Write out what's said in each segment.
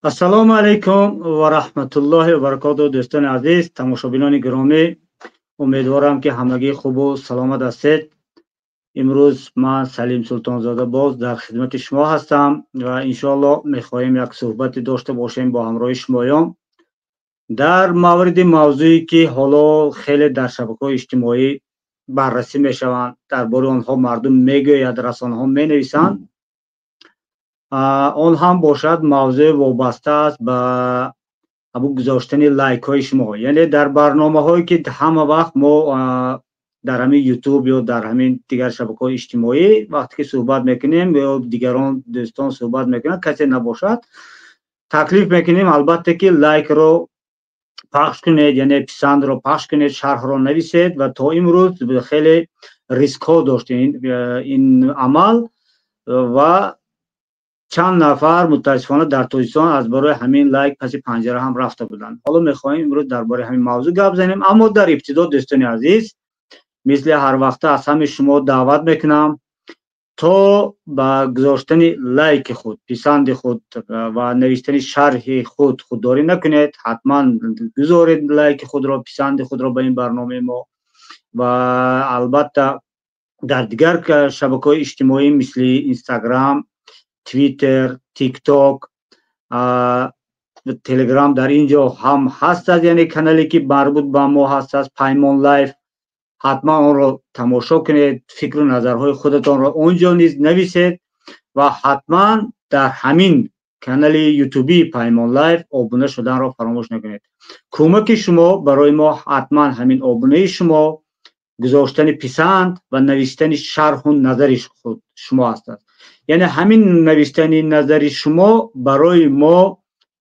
Ассалому алайкум ва раҳматуллоҳи ва баракотуҳ. Дӯстони азиз, тамошобинони гиромӣ, умедворам ки ҳамагӣ хубу саломат ҳастед. Имрӯз ман Салим Султонзода боз дар хидмати шумо ҳастам ва иншоаллоҳ мехоҳем як суҳбате дошта бошем бо ҳамроҳи шумоён дар мавриди мавзӯе ки ҳоло хеле дар шабакаҳои иҷтимоӣ баррасӣ мешаванд, дар бораи онҳо мардум мегӯяд, расонаҳо менависанд. Он ҳам бошад мавзӯи вобаста аст ба ҳамун гузоштани лайкҳои шумо, яъне дар барномаҳое ки ҳама вақт мо дар ҳамин ютуб ё дар ҳамин дигар шабакаҳои иҷтимоӣ вақте ки суҳбат мекунем ё дигарон дӯстон суҳбат мекунанд, касе набошад, таклиф мекунем албатта ки лайкро пахш кунед, яъне писандро пахш кунед, шарҳро нависед. Ва то имрӯз хеле рискҳо дошт ин амал ва чанд нафар мутаассифона дар Тоҷикистон аз барои ҳамин лайк паси панҷара ҳам рафта буданд. Ҳоло мехоҳем имрӯз дар бораи ҳамин мавзӯъ гап занем. Аммо дар ибтидо, дӯстони азиз, мисли ҳар вақта аз ҳамаи шумо даъват мекунам то ба гузоштани лайки худ, писанди худ ва навиштани шарҳи худ худдорӣ накунед. Ҳатман гузоред лайки худро, писанди худро ба ин барномаи мо ва албатта дар дигар шабакаҳои иҷтимоӣ мисли Инстаграм, Твиттер, Тикток, Телеграм дар ин ҷо ҳам ҳаст, яъне канале ки марбут ба мо ҳаст, Паймон Лайф, ҳатман онро тамошо кунед, фикру назарҳои худатонро он ҷо низ нависед ва ҳатман дар ҳамин канали ютуби Паймон Лайф обуна шуданро фаромӯш накунед. Кӯмаки шумо барои мо ҳатман ҳамин обунаи шумо, гузоштани писанд ва навиштани шарҳу назари худ шумо ҳаст. Яъне ҳамин навиштани назари шумо барои мо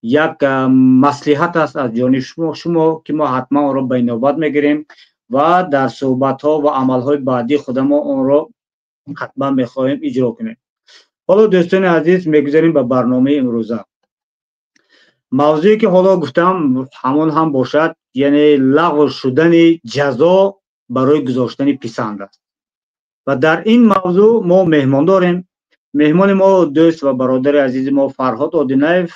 як маслиҳат аст аз ҷониби шумо ки мо ҳатман онро ба инобат мегирем ва дар суҳбатҳо ва амалҳои баъдии худамон онро ҳатман мехоҳем иҷро кунем. Ҳоло дӯстони азиз, мегузарем ба барномаи имрӯза. Мавзӯе ки ҳоло гуфтам ҳамон ҳам бошад, яъне лағв шудани ҷазо барои гузоштани писанд аст. Ва дар ин мавзӯъ мо меҳмон дорем. Меҳмони мо дӯст ва бародари азизи мо Фарҳод Одинаев,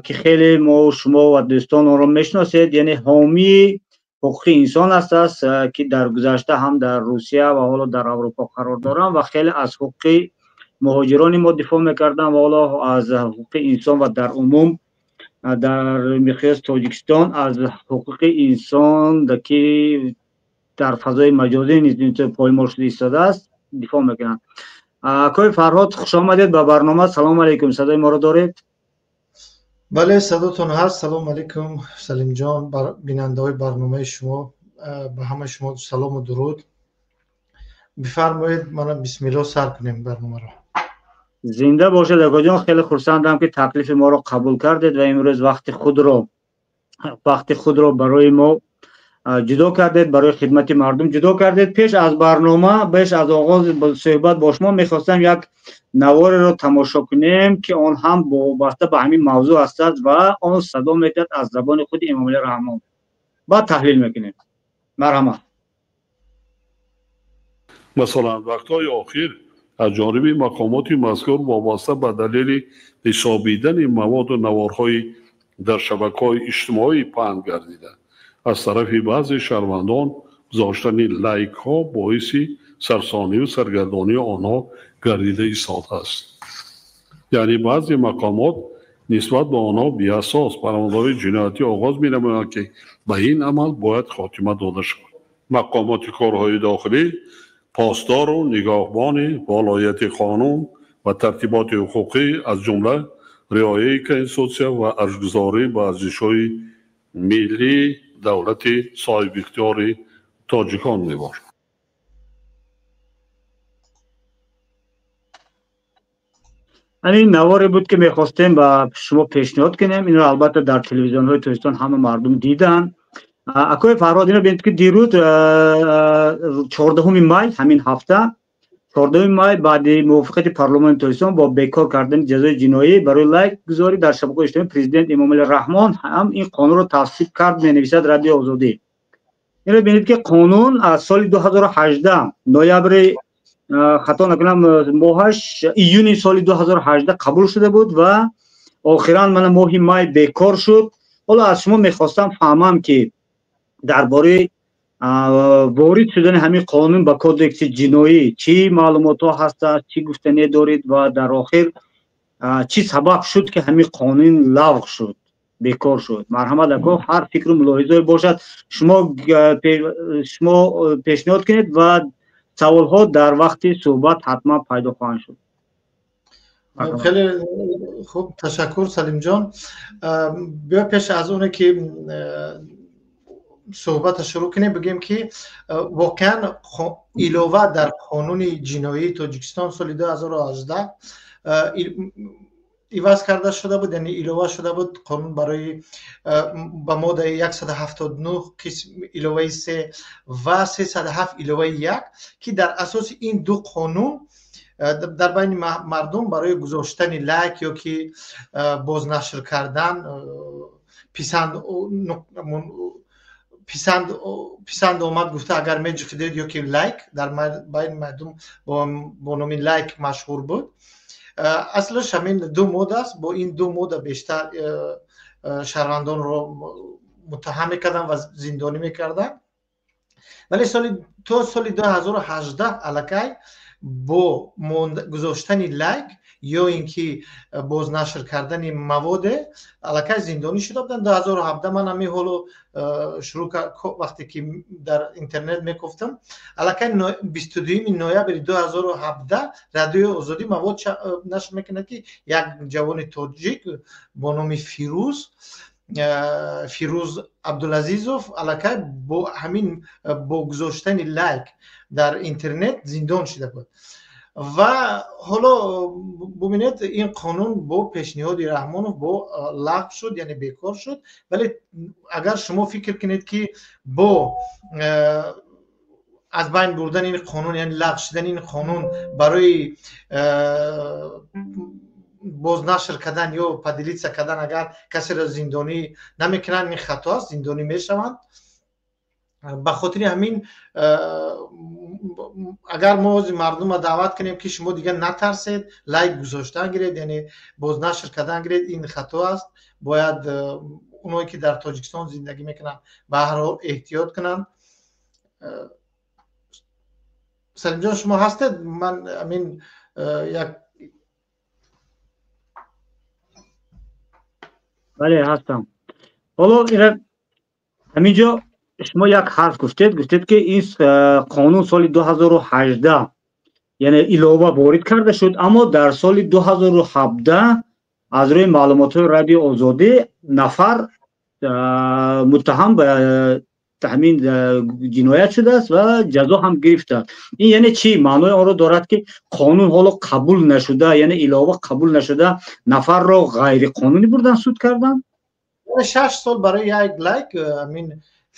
ки хеле мо шумо ва дӯстон онро мешиносед, яъне ҳомии ҳуқуқи инсон аст, ки дар гузашта ҳам дар Русия ва ҳоло дар Аврупо қарор доранд ва хеле аз ҳуқуқи муҳоҷирони мо дифоъ мекарданд ва ҳоло аз ҳуқуқи инсон ва дар умум дар миқёси Тоҷикистон аз ҳуқуқи инсон ки дар фазои маҷозӣ низ поймол шуда истодааст дифоъ мекунанд. Акои Фарҳод, хуш омадед ба барнома. Салому алайкум, садои моро доред? Бале, садотон ҳаст. Салому алайкум, Салимҷон, бинандаҳои барномаи шумо, ба ҳамаи шумо салому дуруд. Бифармоед, мана бисмиллоҳ сар кунем барномаро. Зинда бошед акоҷон, хеле хурсандам ки таклифи моро қабул кардед ва имрӯз вақти худро барои мо ҷудо кардед, барои хидмати мардум ҷудо кардед. Пеш аз барнома, пеш аз оғози суҳбат бо шумо мехостам як навореро тамошо кунем ки он ҳам вобаста ба ҳамин мавзӯъ ҳастад ва он садо медиҳад аз забони худи Эмомалӣ Раҳмон. Баъд таҳлил мекунем. Марҳамат. Масалан, вақтҳои охир аз ҷониби мақомоти мазкур вобаста ба далели ҳисобидани маводу наворҳои дар шабакаҳои иҷтимоӣ паҳн гардида, аз тарафи баъзе шаҳрвандон гузоштани лайкҳо боиси сарсонию саргардонии онҳо гардида истодааст. Яъне баъзе мақомот нисбат ба онҳо беасос парвандаҳои ҷиноятӣ оғоз менамоянд ки ба ин амал бояд хотима дода шавад. Мақомоти корҳои дохилӣ посдору нигоҳбони волояти қонун ва тартиботи ҳуқуқӣ, аз ҷумла риояи конститутсия ва арҷгузорӣ ба арзишҳои миллии давлати соҳибихтиёри тоҷикон мебошад. Ҳамин наворе буд ки мехостем ба шумо пешниҳод кунем. Инро албатта дар телевизионҳои Тоҷикистон ҳама мардум диданд. Акои Фарҳод, ино бинед ки дирӯз 14 май, ҳамин ҳафта 14 май, баъди мувофиқати парлумони Тоҷикистон бо бекор кардани ҷазои ҷиноӣ барои лайкгузорӣ дар шабакаҳои иҷтимоӣ, президент Эмомалӣ Раҳмон ҳам ин қонунро тасвиб кард, менависад Радиои Озодӣ. Инро бинед ки қонун аз соли 2018 ноябри, хато накунам, моҳаш июни соли 2018 қабул шуда буд ва Охиран мана моҳи май бекор шуд. Ҳоло аз шумо мехостам фаҳмам, ки дар бораи ворид шудани ҳамин қонун ба кодекси ҷиноӣ чӣ маълумотҳо ҳастанд, чӣ гуфтане доред ва дар охир чӣ сабаб шуд, ки ҳамин қонун лағв шуд, бекор шуд? Марҳамат ако, ҳар фикру мулоҳизое бошад, шумо пешниҳод кунед ва саволҳо дар вақти суҳбат ҳатман пайдо хоҳанд шуд. Хеле хуб, ташаккур, Салимҷон. Биё, пеш аз оне ки суҳбата шурӯъ кунем, бигӯем, ки воқеан илова дар қонуни ҷиноии Тоҷикистон соли 2018 иваз карда шуда буд, яъне илова шуда буд қонун барои ба моддаи 179 қисм иловаи 3 ва 307 иловаи 1, ки дар асоси ин ду қонун дар байни мардум барои гузоштани лайк ё ки бознашр кардан, писанд омад гуфта агар меҷиқидед ё ки лайк, дар байни мардум бо номи лайк машҳур буд. Аслаш ҳамин ду модда аст. Бо ин ду модда бештар шаҳрвандонро муттаҳам мекарданд ва зиндонӣ мекарданд. Вале то соли 2018 аллакай бо гузоштани лайк ё ин ки бознашр кардани маводе аллакай зиндонӣ шуда буданд. 2017 ман ҳамин ҳоло шурӯъ, вақте ки дар интернет мекуфтам, аллакай 22 ноябри 2017 Радиои Озодӣ мавод нашр мекунад, ки як ҷавони тоҷик бо номи Фирӯз Абдулазизов аллакай бо ҳамин, бо гузоштани лайк дар интернет зиндон шуда буд. Ва ҳоло бубинед, ин қонун бо пешниҳоди Раҳмонов бо лағв шуд, яъне бекор шуд. Вале агар шумо фикр кунед, ки бо аз байн бурдани ин қонун, яъне лағв шудани ин қонун, барои бознашр кардан ё поделиться кардан агар касеро зиндонӣ намекунанд, ин хато аст, зиндонӣ мешаванд. Ба хотири ҳамин, агар мо ҳозир мардумро даъват кунем, ки шумо дигар натарсед, лайк гузоштан гиред, яъне бознашр кардан гиред, ин хато аст. Бояд оное ки дар Тоҷикистон зиндагӣ мекунанд, ба ҳар ҳол эҳтиёт кунанд. Салимҷон, шумо ҳастед? Ман ҳамин як Бале, ҳастам. Ҳоло ина ҳамин ҷо шумо як ҳарф гуфтед, гуфтед, ки ин қонун соли 2018, яъне илова ворид карда шуд, аммо дар соли 2017 аз рӯи маълумотҳои Радиои Озодӣ нафар муттаҳам ба ҳамин ҷиноят шудааст ва ҷазо ҳам гирифтааст. Ин яъне чӣ маънои онро дорад, ки қонун ҳоло қабул нашуда, яъне илова қабул нашуда, нафарро ғайриқонунӣ бурдан суд карданд? 6 сол барои як лайк ҳамин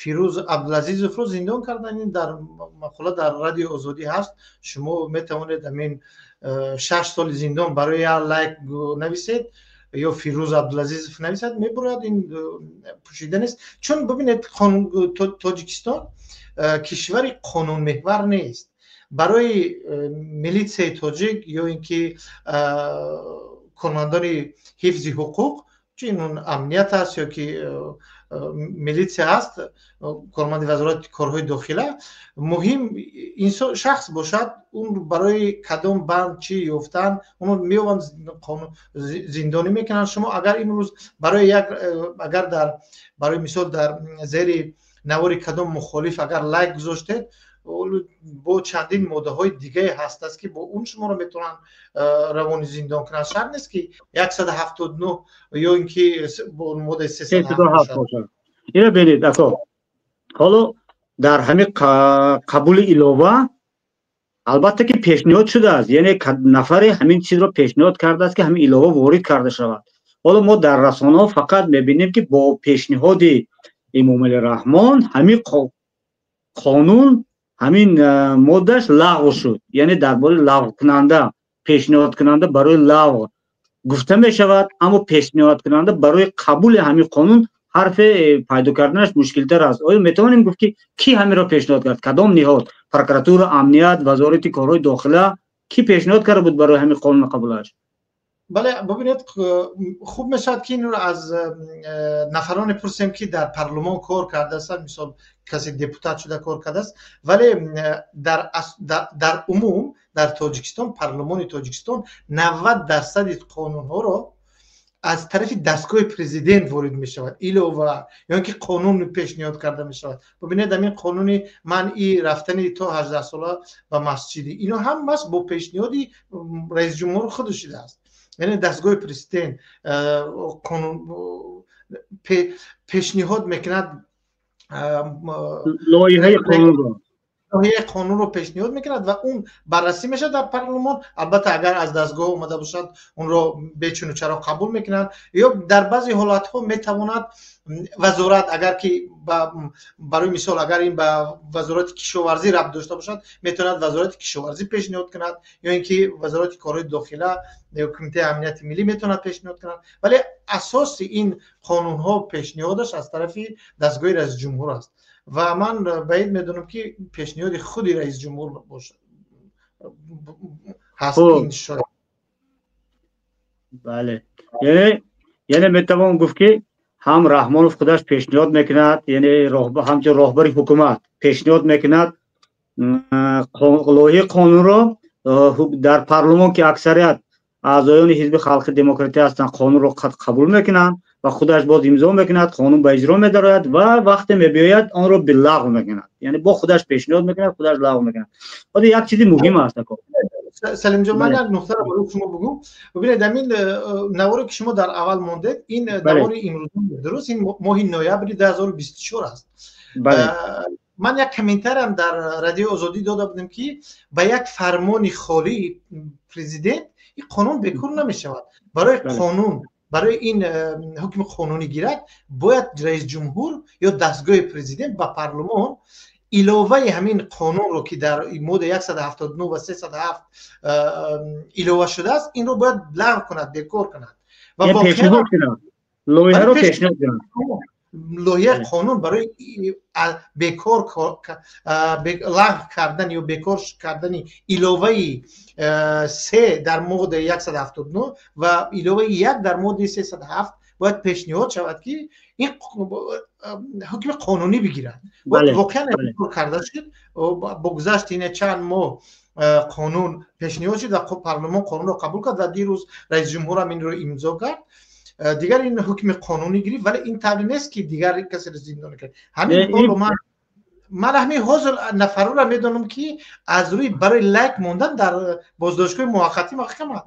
Фирӯз Абдулазизовро зиндон кардан. Ин дар мақола дар Радиои Озодӣ ҳаст, шумо метавонед ҳамин 6 соли зиндон барои як лайк нависед ё Фирӯз Абдулазизов нависад, мебурад. Ин пӯшида нест, чун бибинед, Тоҷикистон кишвари қонунмеҳвар нест. Барои милитсияи тоҷик ё ин ки кормандони ҳифзи ҳуқуқ, чи ин амният аст ё ки милитсия ҳаст, корманди Вазорати корҳои дохила, муҳим инсон, шахс бошад, он барои кадом банд чӣ ёфтан, оно меёванд, зиндонӣ мекунанд. Шумо агар имрӯз барои як, агар дар, барои мисол, дар зери навори кадом мухолиф агар лайк гузоштед, бо чандин моддаҳои дигае ҳаст аст, ки бо он шуморо метавонанд равони зиндон кунанд. Шарт нест, ки 179 ё ин ки бо моддаи 307. Ина бинед, ако, ҳоло дар ҳамин қабули илова албатта ки пешниҳод шудааст, яъне нафаре ҳамин чизро пешниҳод кардааст, ки ҳамин илова ворид карда шавад. Ҳоло мо дар расонаҳо фақат мебинем, ки бо пешниҳоди Эмомалӣ Раҳмон ҳамин қонун, ҳамин моддаш лағв шуд. Яъне дар бораи лағвкунанда, пешниҳодкунанда барои лағв гуфта мешавад, аммо пешниҳодкунанда барои қабули ҳамин қонун ҳарфе пайдо карданаш мушкилтар аст. Оё метавонем гуфт, ки кӣ ҳаминро пешниҳод кард? Кадом ниҳод: прокуратура, амният, Вазорати корҳои дохила? Кӣ пешниҳод карда буд барои ҳамин қонуни қабулаш? Бале, бубинед, хуб мешавад, ки инро аз нафароне пурсем, ки дар парлумон кор кардаастанд, мисол, касе депутат шуда кор кардааст. Вале дар умум дар Тоҷикистон, парлумони Тоҷикистон 90 дарсади қонунҳоро аз тарафи дастгоҳи президент ворид мешавад, илова ё ки қонун пешниҳод карда мешавад. Бубинед, ҳамин қонуни манъи рафтани то 18 сола ба масҷидӣ, ино ҳамаш бо пешниҳоди раисҷумҳур худ шудааст. Яъне дастгоҳи президент қонун пешниҳод мекунад. Лоиҳаи қонунро. Лоиҳаи қонунро пешниҳод мекунад ва он баррасӣ мешавад дар парлумон. Албатта, агар аз дастгоҳ омада бошад, онро бечуну чаро қабул мекунанд ё дар баъзе ҳолатҳо метавонад вазорат, агар ки, барои мисол, агар ин ба вазорати кишоварзӣ рабт дошта бошад, метавонад вазорати кишоварзӣ пешниҳод кунад ё ин ки вазорати корҳои дохила ё Кумитаи амнияти миллӣ метавонад пешниҳод кунад. Вале асоси ин қонунҳо пешниҳодаш аз тарафи дастгоҳи раисҷумҳур аст ва ман баъид медонам, ки пешниҳоди худи раисҷумҳур бошад ҳаст ин шояд. Бале, яъне метавон гуфт, ки ҳам Раҳмонов худаш пешниҳод мекунад, яъне ҳамчун роҳбари ҳукумат пешниҳод мекунад лоиҳаи қонунро дар парлумон, ки аксарият аъзоёни Ҳизби Халқи Демократӣ ҳастанд, қонунро қабул мекунанд ва худаш боз имзо мекунад, қонун ба иҷро медарояд ва вақте мебиёяд, онро билағв мекунад. Яъне бо худаш пешниҳод мекунад, худаш лағв мекунад. Ҳозир як чизи муҳим аст, ако. Салимҷон, ман як нуқтаро барои шумо бигӯм. Бубинед, ҳамин наворе, ки шумо дар аввал мондед, ин навори имрӯза, дуруст, ин моҳи ноябри 2024 аст. Ман як комментариям дар Радиои Озодӣ дода будем, ки ба як фармони холии президент ин қонун бекор намешавад. Барои қонун, барои ин ҳукми қонунӣ гирад, бояд раисҷумҳур ё дастгоҳи президент ба парлумон иловаи ҳамин қонунро, ки дар модда 179 ва 307 илова шудааст, инро бояд лағв кунад, бекор кунад. Ва лоиҳаро пешниҳод кунад. Лоиҳаи қонун барои бекор, лағв кардан ё бекор кардани иловаи се дар моддаи 179 ва иловаи як дар моддаи 307 бояд пешниҳод шавад, ки ин ҳукми қонунӣ бигирад. Воқеан карда шуд. Бо гузашти ина чанд моҳ қонун пешниҳод шуд ва парлумон қонунро қабул кард ва дирӯз раисҷумҳурам инро имзо кард. Дигар ин ҳукми қонунӣ гирифт, вале ин тавре нест, ки дигар касеро зиндонӣ кард. Ҳамин ҳоло ман ҳамин ҳозир нафарро медонам, ки аз рӯи барои лайк мондан дар боздоштгоҳи муваққатӣ маҳкаманд.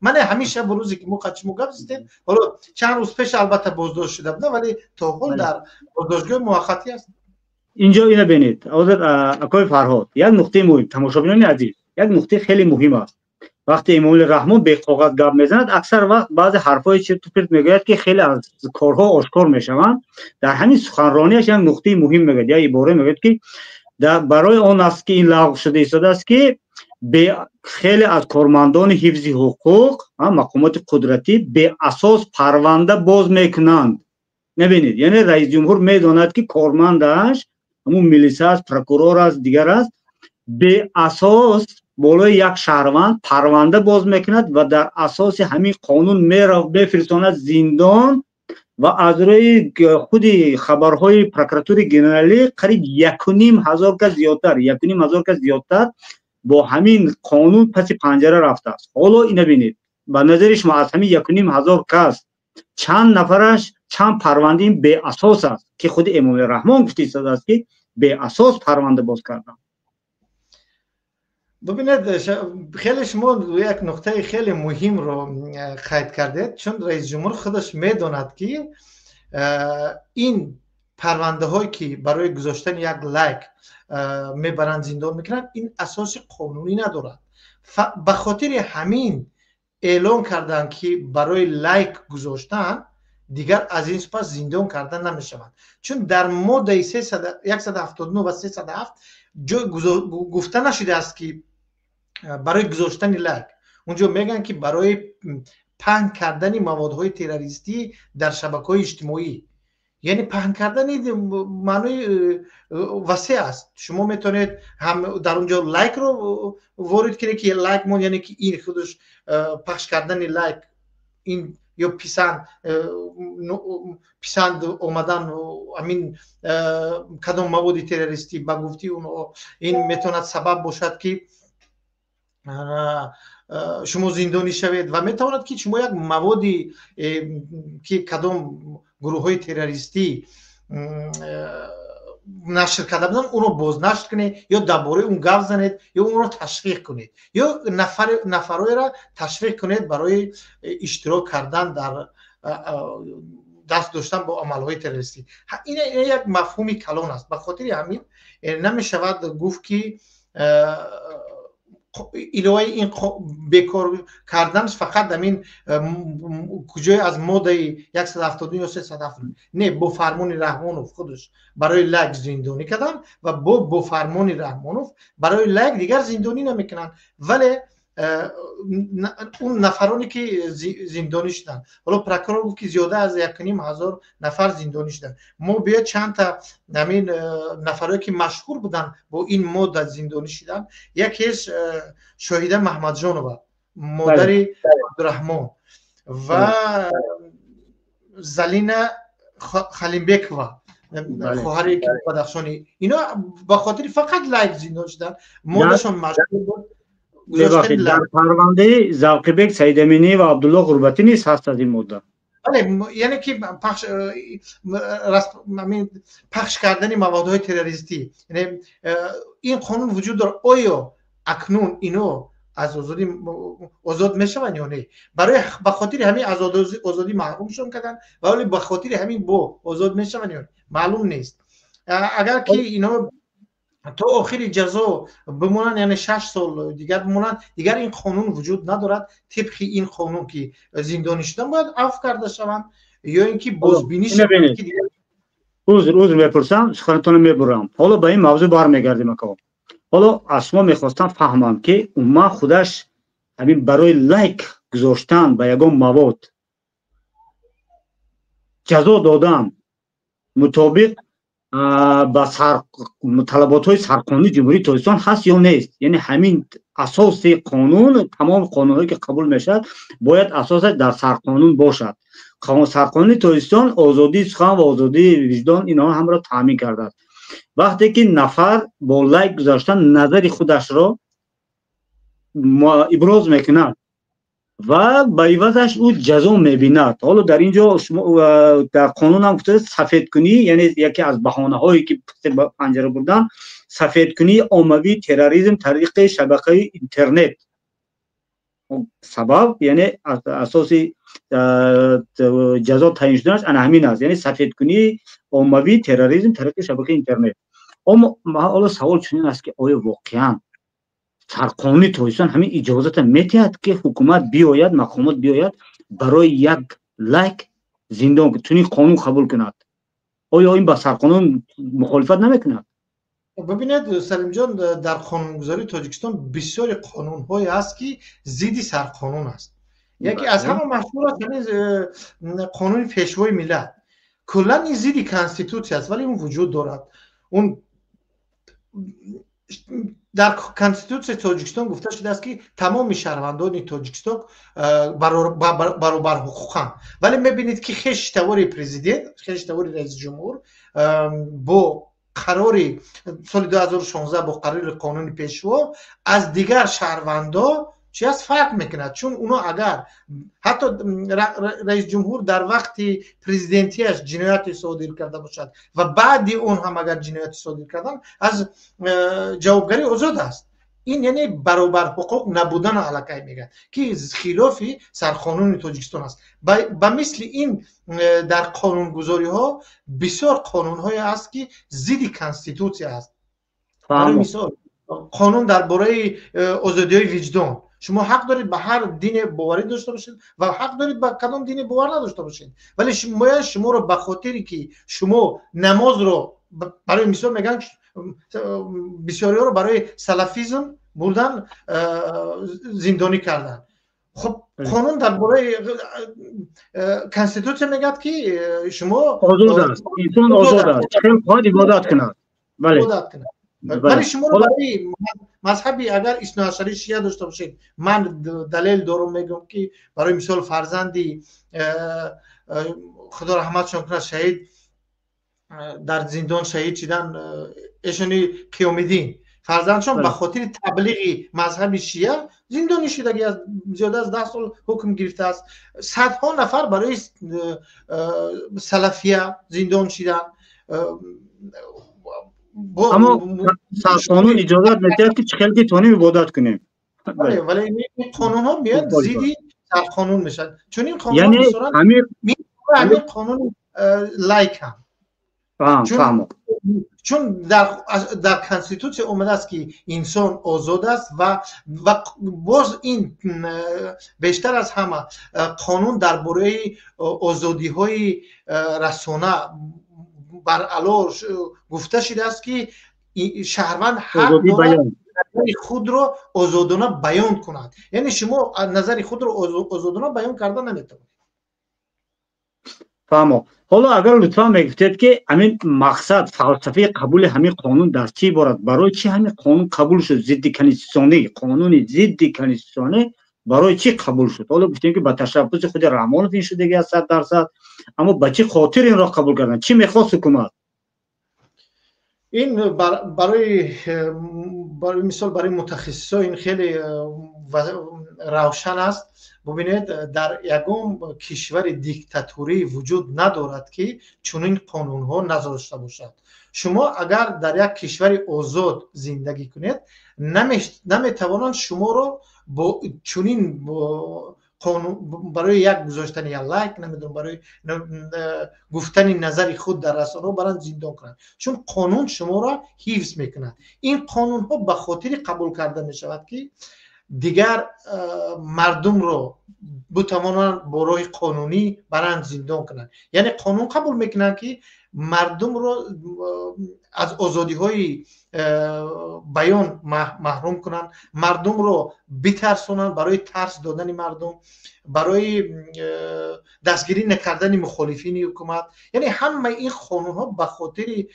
Ман ҳамин шабу рӯзе, ки мо шумо гап задем, ҳоло чанд рӯз пеш албатта боздошт шуда будам, вале то ҳол дар боздоштгоҳи муваққатӣ аст. Инҷо ина бинед, ҳозир, акои Фарҳод, як нуқтаи муҳим, тамошобинони азиз, як нуқтаи хеле муҳим аст. Вақте Эмомали Раҳмон беқоғаз гап мезанад, аксар вақт баъзе ҳарфҳои чирту-пирт мегӯяд, ки хеле аз корҳо ошкор мешаванд. Дар ҳамин суханронияш як нуқтаи муҳим мегӯяд, як ибора мегӯяд, ки барои он аст, ки ин лағв шуда истодааст, ки хеле аз кормандони ҳифзи ҳуқуқ, мақомоти қудратӣ беасос парванда боз мекунанд. Набинед, яъне раисҷумҳур медонад, ки кормандаш, ҳамун милиса аст, прокурор аст, дигар аст, беасос болои як шаҳрванд парванда боз мекунад ва дар асоси ҳамин қонун мефиристонад зиндон. Ва аз рӯи худи хабарҳои прокуратураи генералӣ, қариб 1500 кас зиёдтар, 1500 кас зиёдтар бо ҳамин қонун паси панҷара рафтааст. Ҳоло ина бинед, ба назари шумо, аз ҳамин 1500 кас чанд нафараш, чанд парванда ин беасос аст, ки худи Эмомали Раҳмон гуфта истодааст, ки беасос парванда боз кардам? Бубинед, хеле шумо як нуқтаи хеле муҳимро қайд кардед, чун раисҷумҳур худаш медонад, ки ин парвандаҳое, ки барои гузоштани як лайк мебаранд, зиндон мекунанд, ин асоси қонунӣ надорад. Ба хотири ҳамин эълон карданд, ки барои лайк гузоштан дигар аз ин сипас зиндон карда намешаванд, чун дар моддаи 179 ва 307 ҷой гуфта нашудааст, ки барои гузоштани лайк. Унҷо мегӯянд, ки барои паҳн кардани маводҳои террористӣ дар шабакаҳои иҷтимоӣ. Яъне паҳн кардани маънои васеъ аст. Шумо метавонед ҳам дар он ҷо лайкро ворид кунед, ки лайк мон, яъне ки ин худаш пахш кардани лайк ин ё писанд омадан ҳамин кадом маводи террористӣ ба гуфтии онҳо ин метавонад сабаб бошад, ки шумо зиндонӣ шавед, ва метавонад, ки шумо як маводи, ки кадом гурӯҳҳои террористӣ нашр карда буданд, онро бознашр кунед ё дар бораи он гап занед ё онро ташвиқ кунед ё нафарҳоеро ташвиқ кунед барои иштирок кардан дар даст доштан бо амалҳои террористӣ. Ин як мафҳуми калон аст. Ба хотири ҳамин намешавад гуфт, ки иловаи ин бекор карданаш фақат ҳамин куҷое аз моддаи 172 ё 370. Не, бо фармони Раҳмонов худаш барои лайк зиндонӣ карданд ва бо фармони Раҳмонов барои лайк дигар зиндонӣ намекунанд. Вале он нафароне, ки зиндонӣ шуданд, ҳоло прокурор гуфт, ки зиёда аз 1500 нафар зиндонӣ шуданд. Мо биёед чандта ҳамин нафарое, ки машҳур буданд, бо ин модда зиндонӣ шуданд. Якеш Шоҳида Маҳмадҷонова, модари Абдураҳмон, ва Залина Халимбекова, хоҳари Бадахшонӣ. Ино ба хотири фақат лайк зиндон шуданд. Моддашон машҳур буд. Дар парвандаи Завқибек Саидаминӣ ва Абдулло Ғурбатӣ низ ҳаст аз ин модда. Бале, яъне ки пахш кардани маводҳои террористӣ, яъне ин қонун вуҷуд дорад. Оё акнун ино аз озодӣ озод мешаванд ё не? Барои ба хотири ҳамин аз озодӣ маҳрумшон карданд, вале ба хотири ҳамин бо озод мешаванд ё маълум нест. Агар ки ино то охири ҷазо бимонанд, яъне 6 сол дигар бимонанд, дигар ин қонун вуҷуд надорад. Тибқи ин қонун, ки зиндонӣ шудан, бояд афв карда шаванд ё ин ки бозбинӣ шаванд. Узр мепурсам, суханатонро мебурам. Ҳоло ба ин мавзӯъ бармегардем, ако. Ҳоло аз шумо мехостам фаҳмам, ки умуман худаш ҳамин барои лайк гузоштан ба ягон мавод ҷазо додан мутобиқ ба талаботҳои сарқонуни Ҷумҳурии Тоҷикистон ҳаст ё нест? Яъне ҳамин асоси қонун, тамоми қонунҳое, ки қабул мешавад, бояд асосаш дар сарқонун бошад. Сарқонуни Тоҷикистон озодии сухан ва озодии виҷдон, инҳо ҳамаро таъмин кардааст. Вақте ки нафар бо лайк гузоштан назари худашро иброз мекунад ва ба ивазаш ӯ ҷазо мебинад. Ҳоло дар ин ҷо дар қонун ҳам гуфта, сафедкунӣ, яъне яке аз баҳонаҳое, ки панҷара бурдан, сафедкунии оммавии терроризм тариқи шабакаи интернет сабаб, яъне асоси ҷазо таъин шуданаш ана ҳамин аст, яъне сафедкунии оммавии терроризм тариқи шабакаи интернет. Аммо ҳоло савол чунин аст, ки оё воқеан сарқонуни Тоҷикистон ҳамин иҷозата метиҳад, ки ҳукумат биёяд, мақомот биёяд, барои як лайк зиндон, чунин қонун қабул кунад? Оё ин ба сарқонун мухолифат намекунад? Бибинед, Салимҷон, дар қонунгузории Тоҷикистон бисёри қонунҳое ҳаст, ки зидди сарқонун аст. Яке аз ҳама машҳур аст ҳамин қонуни Пешвои миллат. Куллан ин зидди конститутсия аст, вале он вуҷуд дорад. Он дар Конститутсияи Тоҷикистон гуфта шудааст, ки тамоми шаҳрвандони Тоҷикистон баробарҳуқуқанд, вале мебинед, ки хештавори президент, хештавори раисҷумҳур бо қарори соли 2016, бо қарори қонуни Пешво аз дигар шаҳрвандо чи аст, фарқ мекунад. Чун уно агар ҳатто раисҷумҳур дар вақти президентияш ҷинояте содир карда бошад ва баъди он ҳам агар ҷинояте содир кардан, аз ҷавобгарӣ озод аст. Ин яъне баробарҳуқуқ набудана аллакай мегӯяд, ки хилофи сарқонуни Тоҷикистон аст. Ба мисли ин дар қонунгузориҳо бисёр қонунҳое аст, ки зидди конститутсия аст. Барои мисол, қонун дар бораи озодиҳои виҷдон. Шумо ҳақ доред ба ҳар дине боварӣ дошта бошед ва ҳақ доред ба кадом дине бовар надошта бошед, вале бояд шуморо ба хотире ки шумо намозро, барои мисол мегӯянд, бисёриҳоро барои салафизм бурдан зиндонӣ карданд. Хуб, қонун дар бораи конститутсия мегӯяд, ки шумо озод аст, инсон озод аст, чӣ хоҳад ибодат кунад. Бале, ибодат кунад. Вале шуморо барои мазҳаби агар исноашарӣ, шия дошта бошед, ман далел дорум, мегӯям, ки барои мисол фарзанди, худо раҳматшон кунад, шаҳид, дар зиндон шаҳид шидан, эшони Қиёмиддин, фарзандшон ба хотири таблиғи мазҳаби шия зиндонӣ шудаги аст, зиёда аз 10 сол ҳукм гирифтааст. Садҳо нафар барои салафия зиндон шиданд. Аммо қонун иҷозат медиҳад, ки чӣ хел ки тонем ибодат кунем. Вале ин қонунҳо меяд, зидди сарқонун мешавад. Чунин Яъне ҳамин қонуни лайк ҳам чун дар конститутсия омадааст, ки инсон озод аст ва боз ин бештар аз ҳама қонун дар бораи озодиҳои расона баръало гуфта шудааст, ки шаҳрванд ҳақ дорад назари худро озодона баён кунад. Яъне шумо назари худро озодона баён карда наметавонед. Фаҳмо. Ҳоло агар лутфан мегуфтед, ки ҳамин мақсад, фалсафаи қабули ҳамин қонун дар чӣ иборат, барои чӣ ҳамин қонун қабул шуд? Зидди конститутсионӣ, қонуни зидди конститутсионӣ барои чӣ қабул шуд? Ҳоло гуфтем, ки ба ташаббуси худи Раҳмонов ин шудаги аст 100%, аммо ба чӣ хотир инро қабул карданд? Чӣ мехост ҳукумат? Ин барои мисол, барои мутахассисо ин хеле равшан аст. Бубинед, дар ягон кишвари диктатурӣ вуҷуд надорад, ки чунин қонунҳо надошта бошад. Шумо агар дар як кишвари озод зиндагӣ кунед, наметавонанд шуморо бо чунин қонун, барои як гузоштани як лайк, намедонам, барои гуфтани назари худ дар расонаҳо баранд зиндон кунанд, чун қонун шуморо ҳифз мекунад. Ин қонунҳо ба хотири қабул карда мешавад, ки дигар мардумро бутавонанд бо роҳи қонунӣ баранд зиндон кунанд. Яъне қонун қабул мекунанд, ки мардумро аз озодиҳои баён маҳрум кунанд, мардумро битарсонанд, барои тарс додани мардум, барои дастгирӣ накардани мухолифини ҳукумат. Яъне ҳамаи ин қонунҳо ба хотири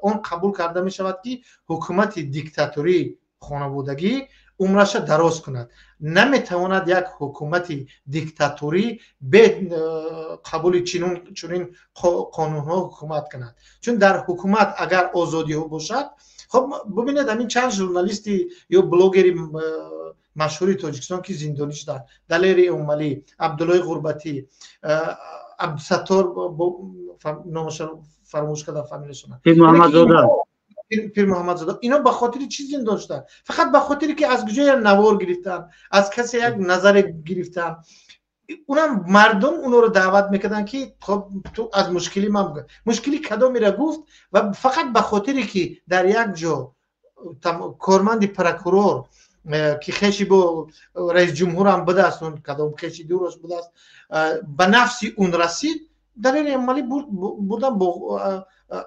он қабул карда мешавад, ки ҳукумати диктаторӣ, хонаводагӣ умраша дароз кунад. Наметавонад як ҳукумати диктаторӣ бе қабули чунин қонунҳо ҳукумат кунад, чун дар ҳукумат агар озодиҳо бошад. Хоб, бубинед, ҳамин чанд журналисти ё блогери машҳури Тоҷикистон, ки зиндонӣ шуданд: Далери Эмомалӣ, Абдуллои Ғурбатӣ, Абдусаттор, номаша фаромӯш кардам, фамилияшона. Пирмуҳаммадзода. Пирмуҳаммадзода. Ино ба хотири чӣ зиндон шуданд? Фақат ба хотире ки аз куҷо як навор гирифтанд, аз касе як назаре гирифтанд. Унам мардум онро даъват мекарданд, ки хоб, ту аз мушкили ман, мушкили кадомеро гуфт, ва фақат ба хотире ки дар як ҷо корманди прокурор, ки хеши бо раисҷумҳурам будааст, он кадом хеши дураш будааст, ба нафси он расид, Далери Эмомалӣ бурдан, бо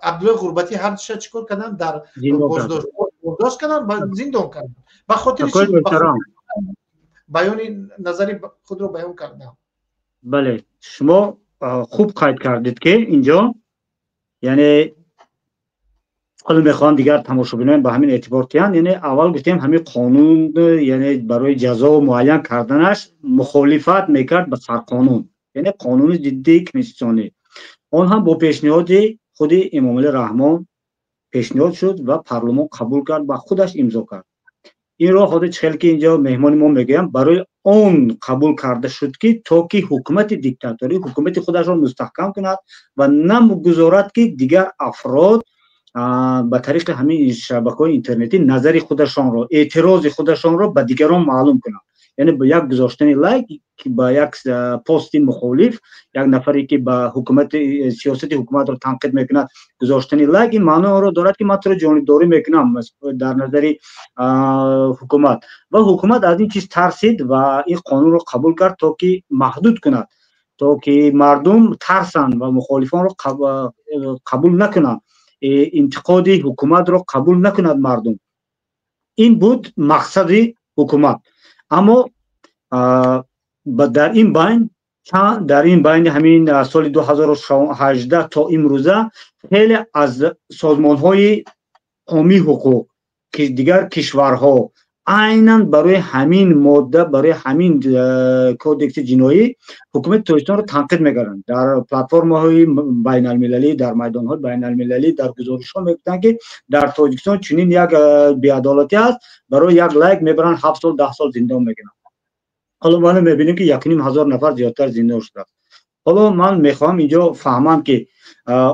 Абдуллои Ғурбатӣ, ҳардуша чӣ кор карданд? Дар боздошт карданд, зиндон карданд. Ба хотири баёни назари худро баён кардам. Бале, шумо хуб қайд кардед, ки инҷо, яъне ҳоло мехоҳам дигар тамошобинон ба ҳамин эътибор диҳанд. Яъне аввал гуфтем, ҳамин қонун, яъне барои ҷазо муайян карданаш мухолифат мекард ба сарқонун, яъне қонуни зидди конститутсионӣ. Он ҳам бо пешниҳоди худи Эмомалӣ Раҳмон пешниҳод шуд ва парлумон қабул кард ва худаш имзо кард инро. Ҳозир чӣ хел ки инҷо меҳмони мо мегӯям, барои он қабул карда шуд, ки то ки ҳукумати диктаторӣ ҳукумати худашро мустаҳкам кунад ва намегузорад, ки дигар афрод ба тариқи ҳамин шабакаҳои интернетӣ назари худашонро, эътирози худашонро ба дигарон маълум кунанд. Яъне ба як гузоштани лайк ба як пости мухолиф, як нафаре ки ба ҳукумати, сиёсати ҳукуматро танқид мекунад, гузоштани лайк ин маънои онро дорад, ки ман туро ҷонибдорӣ мекунам дар назари ҳукумат. Ва ҳукумат аз ин чиз тарсид ва ин қонунро қабул кард, то ки маҳдуд кунад, то ки мардум тарсанд ва мухолифонро қабул накунанд, интиқоди ҳукуматро қабул накунад мардум. Ин буд мақсади ҳукумат. Аммо Дар ин байн, дар ин байни ҳамин соли 2018 то имрӯза хеле аз созмонҳои ҳомии ҳуқуқ дигар кишварҳо айнан барои ҳамин модда, барои ҳамин кодекси ҷиноӣ ҳукумати Тоҷикистонро танқид мекарданд. Дар платформаҳои байналмилалӣ, дар майдонҳои байналмилалӣ, дар гузоришҳо мегуфтанд, ки дар Тоҷикистон чунин як беадолатӣ аст, барои як лайк мебаранд, 7 сол, 10 сол зиндон мекунанд. Ҳоло ман мебинем, ки 1500 нафар зиёдтар зиндон шудааст. Ҳоло ман мехоҳам инҷо фаҳмам, ки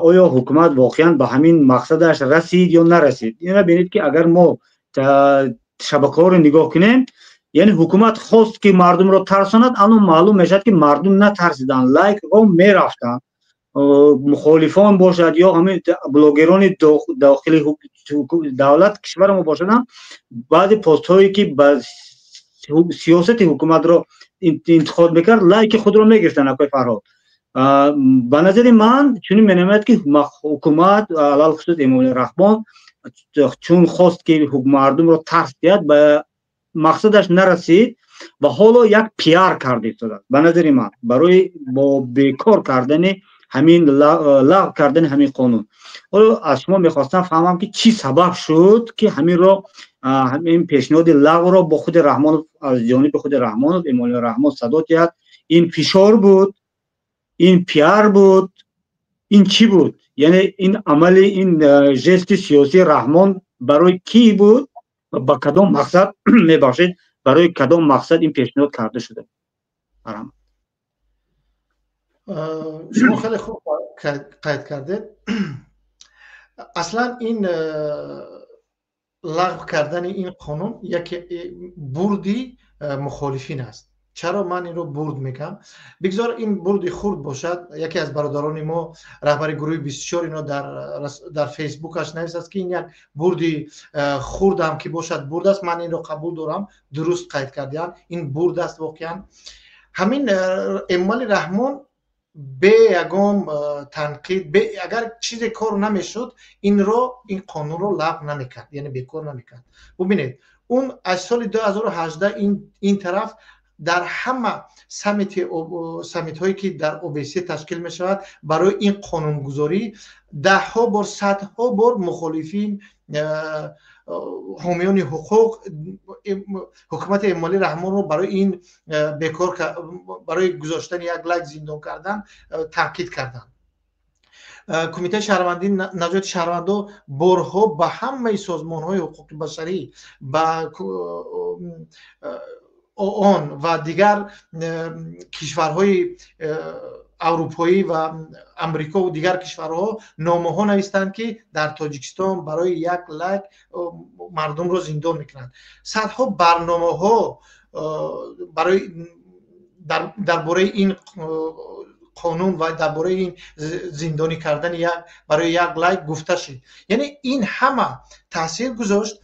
оё ҳукумат воқеан ба ҳамин мақсадаш расид ё нарасид. Ина бинед, ки агар мо шабакаҳоро нигоҳ кунем, яъне ҳукумат хост, ки мардумро тарсонад, аммо маълум мешавад, ки мардум натарсиданд, лайкҳо мерафтанд. Мухолифон бошад ё ҳамин блогерони дохили давлат, кишвари мо бошадам, баъзе постҳое, ки ба сиёсати ҳукуматро интиқод мекард, лайки худро мегирифтанд. Акои Фарҳод, ба назари ман чунин менамояд, ки ҳукумат, алалхусус Эмомалӣ Раҳмон, чун хост, ки мардумро тарс диҳад, ба мақсадаш нарасид ва ҳоло як пиар карда истодааст, ба назари ман, барои бо бекор кардани ҳамин, лағв кардани ҳамин қонун. Ҳоло аз шумо мехостам фаҳмам, ки чӣ сабаб шуд, ки ҳаминро, ҳамин пешниҳоди лағвро бо худи Раҳмонов, аз ҷониби худи Раҳмонов, Эмомалӣ Раҳмон садо диҳад. Ин фишор буд, ин пиар буд, ин чӣ буд? Яъне ин амали, ин жести сиёсии Раҳмон барои кӣ буд ва ба кадом мақсад, мебахшед, барои кадом мақсад ин пешниҳод карда шуда? Шумо хеле хуб қайд кардед. Аслан ин лағв кардани ин қонун яке бурди мухолифин аст. Чаро ман инро бурд мегӯям? Бигзор ин бурди хурд бошад. Яке аз бародарони мо, раҳбари гурӯҳи 24, ино дар Фейсбукаш нависааст, ки ин як бурди хурдам ки бошад, бурд аст. Ман инро қабул дорам, дуруст қайд кардиам, ин бурд аст. Воқеан ҳамин Эмомалӣ Раҳмон бе ягон танқид, агар чизе кор намешуд, инро, ин қонунро лағв намекард, яъне бекор намекард. Бубинед, он аз соли 2018 ин тараф дар ҳама саммитҳое, ки дар ОБСЕ ташкил мешавад, барои ин қонунгузорӣ даҳҳо бор, садҳо бор мухолифин, ҳомиёни ҳуқуқ ҳукумати Эмомалӣ Раҳмонро барои ин бекор, барои гузоштани як лайк зиндон кардан танқид карданд. Кумитаи шаҳрвандӣ, наҷоти шаҳрвандо борҳо ба ҳамаи созмонҳои ҳуқуқи башарӣ, ба ООН ва дигар кишварҳои аврупоӣ ва Амрико ва дигар кишварҳо номаҳо навистанд, ки дар Тоҷикистон барои як лайк мардумро зиндон мекунанд. Садҳо барномаҳо барои дар бораи ин қонун ва дар бораи ин зиндонӣ кардани як барои як лайк гуфта шуд. Яъне ин ҳама таъсир гузошт.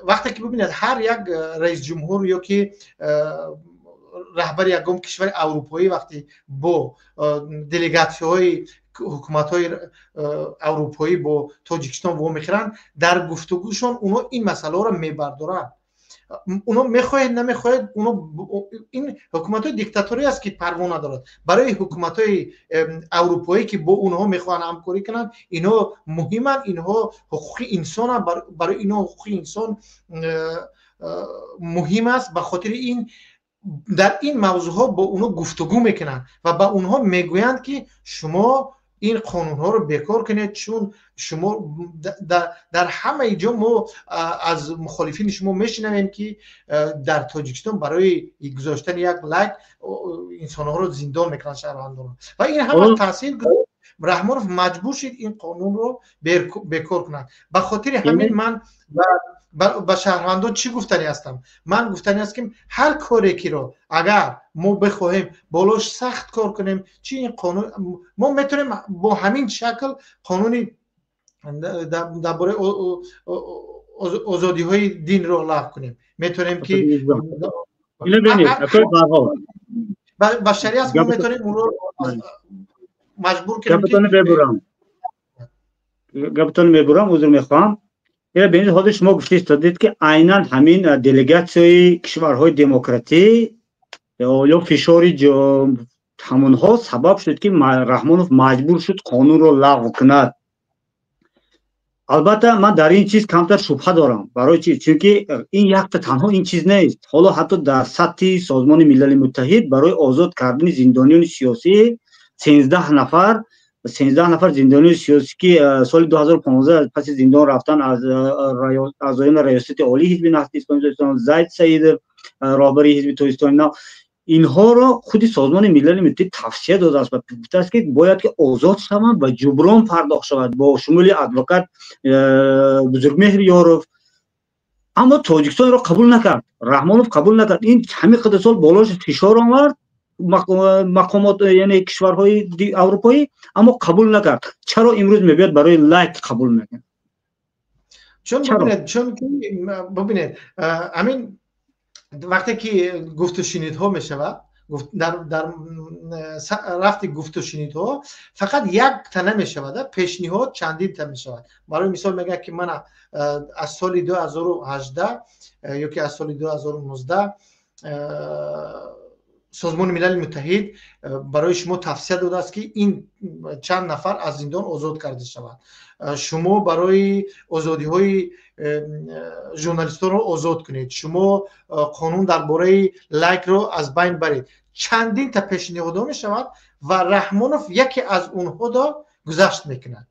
Вақте ки бибинед, ҳар як раисҷумҳур ё ки раҳбари ягон кишвари аврупоӣ вақте бо делегатсияҳои ҳукуматҳои аврупоӣ бо Тоҷикистон вомехӯранд, дар гуфтугӯшон онҳо ин масъалаҳоро мебардоранд. Оно мехоҳед, намехоҳед, оно ин ҳукуматҳои диктаторӣ аст, ки парво надорад. Барои ҳукуматҳои аврупоӣ, ки бо онҳо мехоҳанд ҳамкорӣ кунанд, инҳо муҳиманд, инҳо ҳуқуқи инсонанд. Барои инҳо ҳуқуқи инсон муҳим аст. Ба хотири ин дар ин мавзӯъҳо бо онҳо гуфтугӯ мекунанд ва ба онҳо мегӯянд, ки шумо ин қонунҳоро бекор кунед, чун шумо дар ҳамаи ҷо мо аз мухолифини шумо мешунавем, ки дар Тоҷикистон барои гузоштани як лайк инсонҳоро зиндон мекунанд, шаҳрвандонро. Ва ин ҳама таъсир, Раҳмонов маҷбур шуд ин қонунро бекор кунад. Ба хотири ҳамин ман ба шаҳрвандон чӣ гуфтанӣ ҳастам? Ман гуфтанӣ аст, ки ҳар коре киро агар мо бихоҳем болош сахт кор кунем, чи ин қонун, мо метавонем бо ҳамин шакл қонуни дар бораи озодиҳои динро лағв кунем. Метавонем ки ба шариат мо метавонем онро маҷбур кунем. Гапатон мебурам, узр мехоҳам. Ира бинед, ҳозир шумо гуфта истодед, ки айнан ҳамин делегатсияи кишварҳои демократӣ. Ё фишори ҳамонҳо сабаб шуд, ки Раҳмонов маҷбур шуд қонунро лағв кунад. Албатта, ман дар ин чиз камтар шубҳа дорам. Барои чи? Чунки ин якта танҳо ин чиз нест. Ҳоло ҳатто дар сатҳи Созмони Милали Муттаҳид барои озод кардани зиндониёни сиёсӣ 13 нафар, 13 нафар зиндониёни сиёсӣ, ки соли 2015 паси зиндон рафтан, аз аъзоёни Раёсати Олии Ҳизби Наҳзати Исломии Тоҷикистон, Зайд Саидов, роҳбари Ҳизби Тоҷикистони Нав, инҳоро худи Созмони Милали Муттаҳид тавсия додааст ва гуфтааст, ки бояд ки озод шаванд ва ҷуброн пардохт шавад, бо шумули адвокат Бузургмеҳр Ёров. Аммо Тоҷикистон инро қабул накард, Раҳмонов қабул накард. Ин ҳамин қадар сол болош фишор овард мақомот, яъне кишварҳои аврупоӣ, аммо қабул накард. Чаро имрӯз мебиёд, барои лайк қабул мекунад? Чун бибинед, чунки бибинед, ҳамин вақте ки гуфтушунидҳо мешавад, дар рафти гуфтушунидҳо фақат якта намешавад, пешниҳод чандинта мешавад. Барои мисол, мегӯяд, ки мана аз соли 2018 ё ки аз соли 2019 Созмони Милали Муттаҳид барои шумо тавсия додааст, ки ин чанд нафар аз зиндон озод карда шавад, шумо барои озодиҳои журналистонро озод кунед, шумо қонун дар бораи лайкро аз байн баред. Чандинта пешниҳодҳо мешавад ва Раҳмонов яке аз онҳоро гузашт мекунад.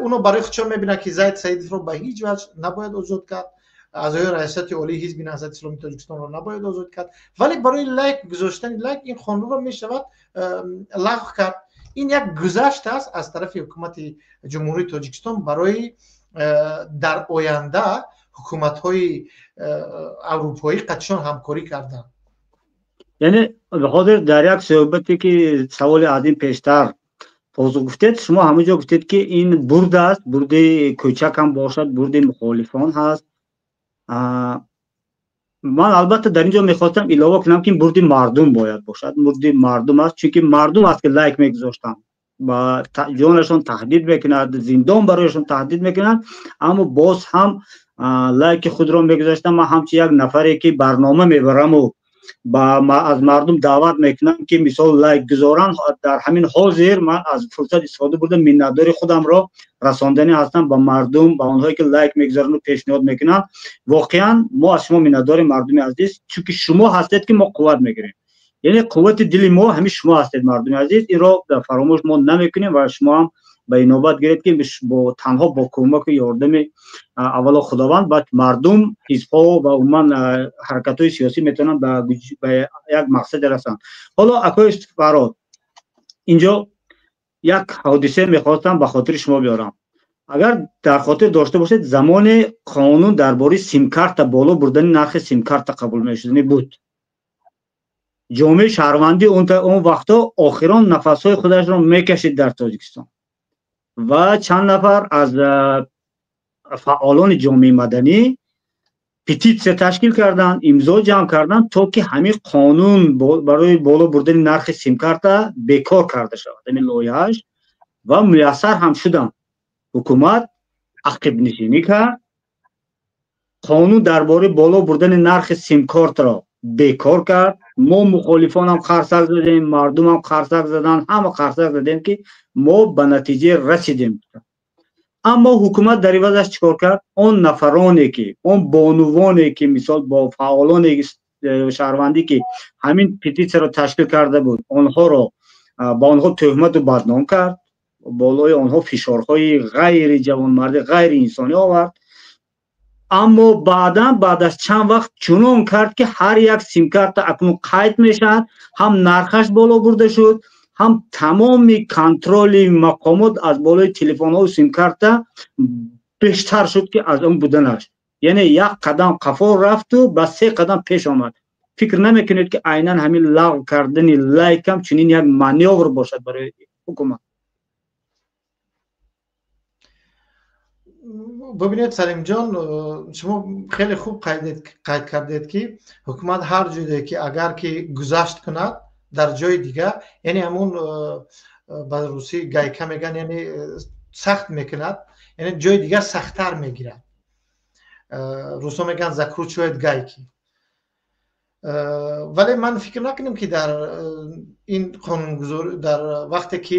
Уно барои худшон мебинад, ки Зайд Саидовро ба ҳеҷ ваҷ набояд озод кард, аъзои Раёсати Олии Ҳизби Наҳзати Исломии Тоҷикистонро набояд озод кард, вале барои лайк гузоштани лайк ин қонунро мешавад лағв кард. Ин як гузашт аст аз тарафи ҳукумати Ҷумҳурии Тоҷикистон барои дар оянда ҳукуматҳои аврупоӣ қатишон ҳамкорӣ кардан. Яъне ҳозир дар як суҳбате, ки саволи аз ин пештар посух гуфтед, шумо ҳамон ҷо гуфтед, ки ин бурд аст, бурди кӯчак ҳам бошад, бурди мухолифон ҳаст. Ман албатта дар ин ҷо мехостам илова кунам, ки ин бурди мардум бояд бошад. Бурди мардум аст, чунки мардум аст, ки лайк мегузоштанд ба ҷонашон таҳдид мекунад, зиндон барояшон таҳдид мекунад, аммо боз ҳам лайки худро мегузоштам. Ман ҳамчун як нафаре, ки барнома мебараму аз мардум даъват мекунам, ки мисол лайк гузоранд, дар ҳамин ҳозир ман аз фурсат истифода бурда, миннатдори худамро расонданӣ ҳастам ба мардум, ба онҳое, ки лайк мегузоранду пешниҳод мекунанд. Воқеан мо аз шумо миннатдорем, мардуми азиз, чунки шумо ҳастед, ки мо қувват мегирем, яъне қуввати дили мо ҳамин шумо ҳастед, мардуми азиз. Инро фаромӯш мо намекунем ва шумо ҳам ба инобат гиред, ки танҳо бо кӯмаку ёрдами аввало Худованд, баъд мардум, ҳизбҳо ва умуман ҳаракатҳои сиёсӣ метавонанд ба як мақсаде расанд. Ҳоло, акои Фарод, инҷо як ҳодиса мехостам ба хотири шумо биёрам. Агар дар хотир дошта бошед, замоне қонун дар бораи симкарта, боло бурдани нархи симкарта қабул мешудани буд, ҷомеаи шаҳрвандӣ он вақтҳо охирон нафасҳои худашро мекашид дар Тоҷикистон ва чанд нафар аз фаъолони ҷомеаи маданӣ петитсия ташкил карданд, имзо ҷамъ карданд, то ки ҳамин қонун барои боло бурдани нархи симкарта бекор карда шавад, ҳамин лоиҳааш, ва муяссар ҳам шуданд. Ҳукумат ақибнишинӣ кард, қонун дар бораи боло бурдани нархи симкортро бекор кард. Мо мухолифонам қарсак задем, мардумам қарсак заданд, ҳама қарсак задем, ки мо ба натиҷа расидем. Аммо ҳукумат дар ивазаш чӣ кор кард? Он нафароне, ки он бонувоне, ки мисол бо фаъолони шаҳрвандӣ, ки ҳамин петитсияро ташкил карда буд, онҳоро ба онҳо тӯҳмату бадном кард, болои онҳо фишорҳои ғайри ҷавонмардӣ, ғайриинсонӣ овард. Аммо баъдан, баъд аз чанд вақт, чунон кард, ки ҳар як симкарта акнун қайд мешавад, ҳам нархаш боло бурда шуд, ҳам тамоми контроли мақомот аз болои телефонҳову симкарта бештар шуд, ки аз он буданаш. Яъне як қадам қафо рафту ба се қадам пеш омад. Фикр намекунед, ки айнан ҳамин лағв кардани лайкам чунин як манёвр бошад барои ҳукумат? Бибинед, Салимҷон, шумо хеле хуб қайд кардед, ки ҳукумат ҳар ҷое ки агар ки гузашт кунад, дар ҷои дигар, яъне ҳамун ба русӣ гайка мегӯянд, яъне сахт мекунад, яъне ҷои дигар сахттар мегирад. Русо мегӯянд, закручивает гайки. Вале ман фикр накунам, ки дар ин қонунгузор, дар вақте ки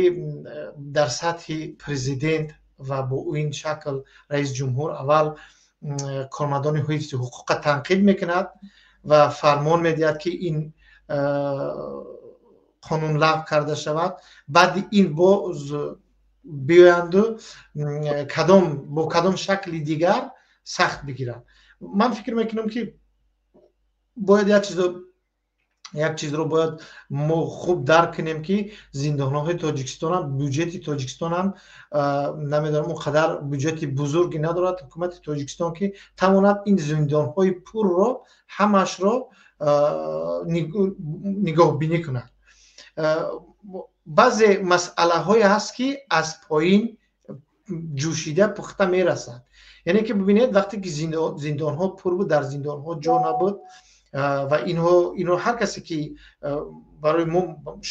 дар сатҳи президент ва бо ин шакл раис ҷумҳур аввал кормандони ҳифзи ҳуқуққа танқид мекунад ва фармон медиҳад, ки ин қонун лағв карда шавад, баъди ин боз биёянду кадом бо кадом шакли дигар сахт бигиранд. Ман фикр мекунам, ки бояд як чизро бояд мо хуб дарк кунем, ки зиндонҳои Тоҷикистонам, бюҷети Тоҷикистонам, намедонам, он қадар бюҷети бузурге надорад ҳукумати Тоҷикистон, ки тавонад ин зиндонҳои пурро ҳамашро нигоҳбинӣ кунад. Баъзе масъалаҳое ҳаст, ки аз поин ҷӯшида, пухта мерасад. Яъне ки бибинед, вақте ки зиндонҳо пур буд, дар зиндонҳо ҷо набуд ва инҳо ҳар касе ки барои мо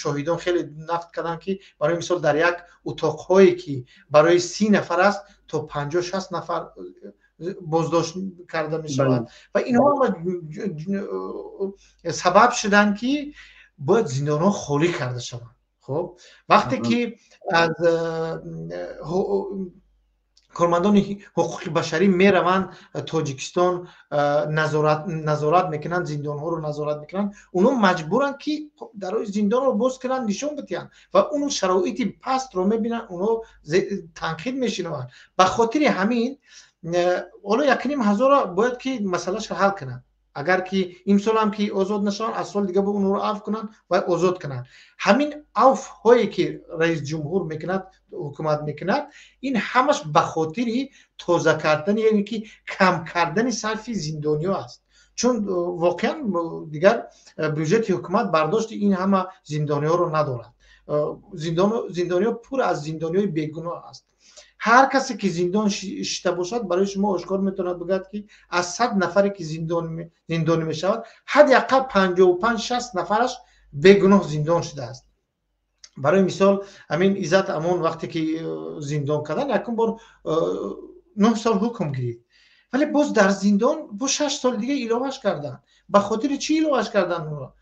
шоҳидон хеле нақд карданд, ки барои мисол дар як утоқҳое, ки барои 30 нафар аст, то 50-60 нафар боздошт карда мешавад ва инҳо ҳама сабаб шуданд, ки бояд зиндонҳо холӣ карда шаванд. Хуб, вақте ки аз кормандони ҳуқуқи башарӣ мераванд Тоҷикистон, назорат мекунанд, зиндонҳоро назорат мекунанд, онҳо маҷбуранд, ки дарои зиндонро боз кунанд, нишон бидиҳанд ва он шароити пастро мебинанд, онҳо танқид мешинаванд. Ба хотири ҳамин ҳоло 1,5 ҳазорро бояд ки масъалаашро ҳал кунанд. Агар ки имсолам ки озод нашаванд, аз соли дига бо онҳоро афв кунанд ва озод кунанд. Ҳамин афвҳое, ки раис ҷумҳур мекунад, ҳукумат мекунад, ин ҳамаш ба хотири тоза кардани, яъне ки кам кардани сарфи зиндониҳо аст, чун воқеан дигар бюҷети ҳукумат бардошти ин ҳама зиндониҳоро надорад. Зиндониҳо пур аз зиндониҳои бегуноҳ аст. Ҳар касе ки зиндон шита бошад, барои шумо ошкор метавонад бигӯяд, ки аз 100 нафаре, ки зиндонӣ мешавад, ҳадди ақал 55-60 нафараш бегуноҳ зиндон шудааст. Барои мисол, ҳамин Иззат Амон вақте ки зиндон кардан, якум бор 9 сол ҳукм гирифт, вале боз дар зиндон бо 6 соли дига иловаш карданд. Ба хотири чӣ иловаш карданд онро?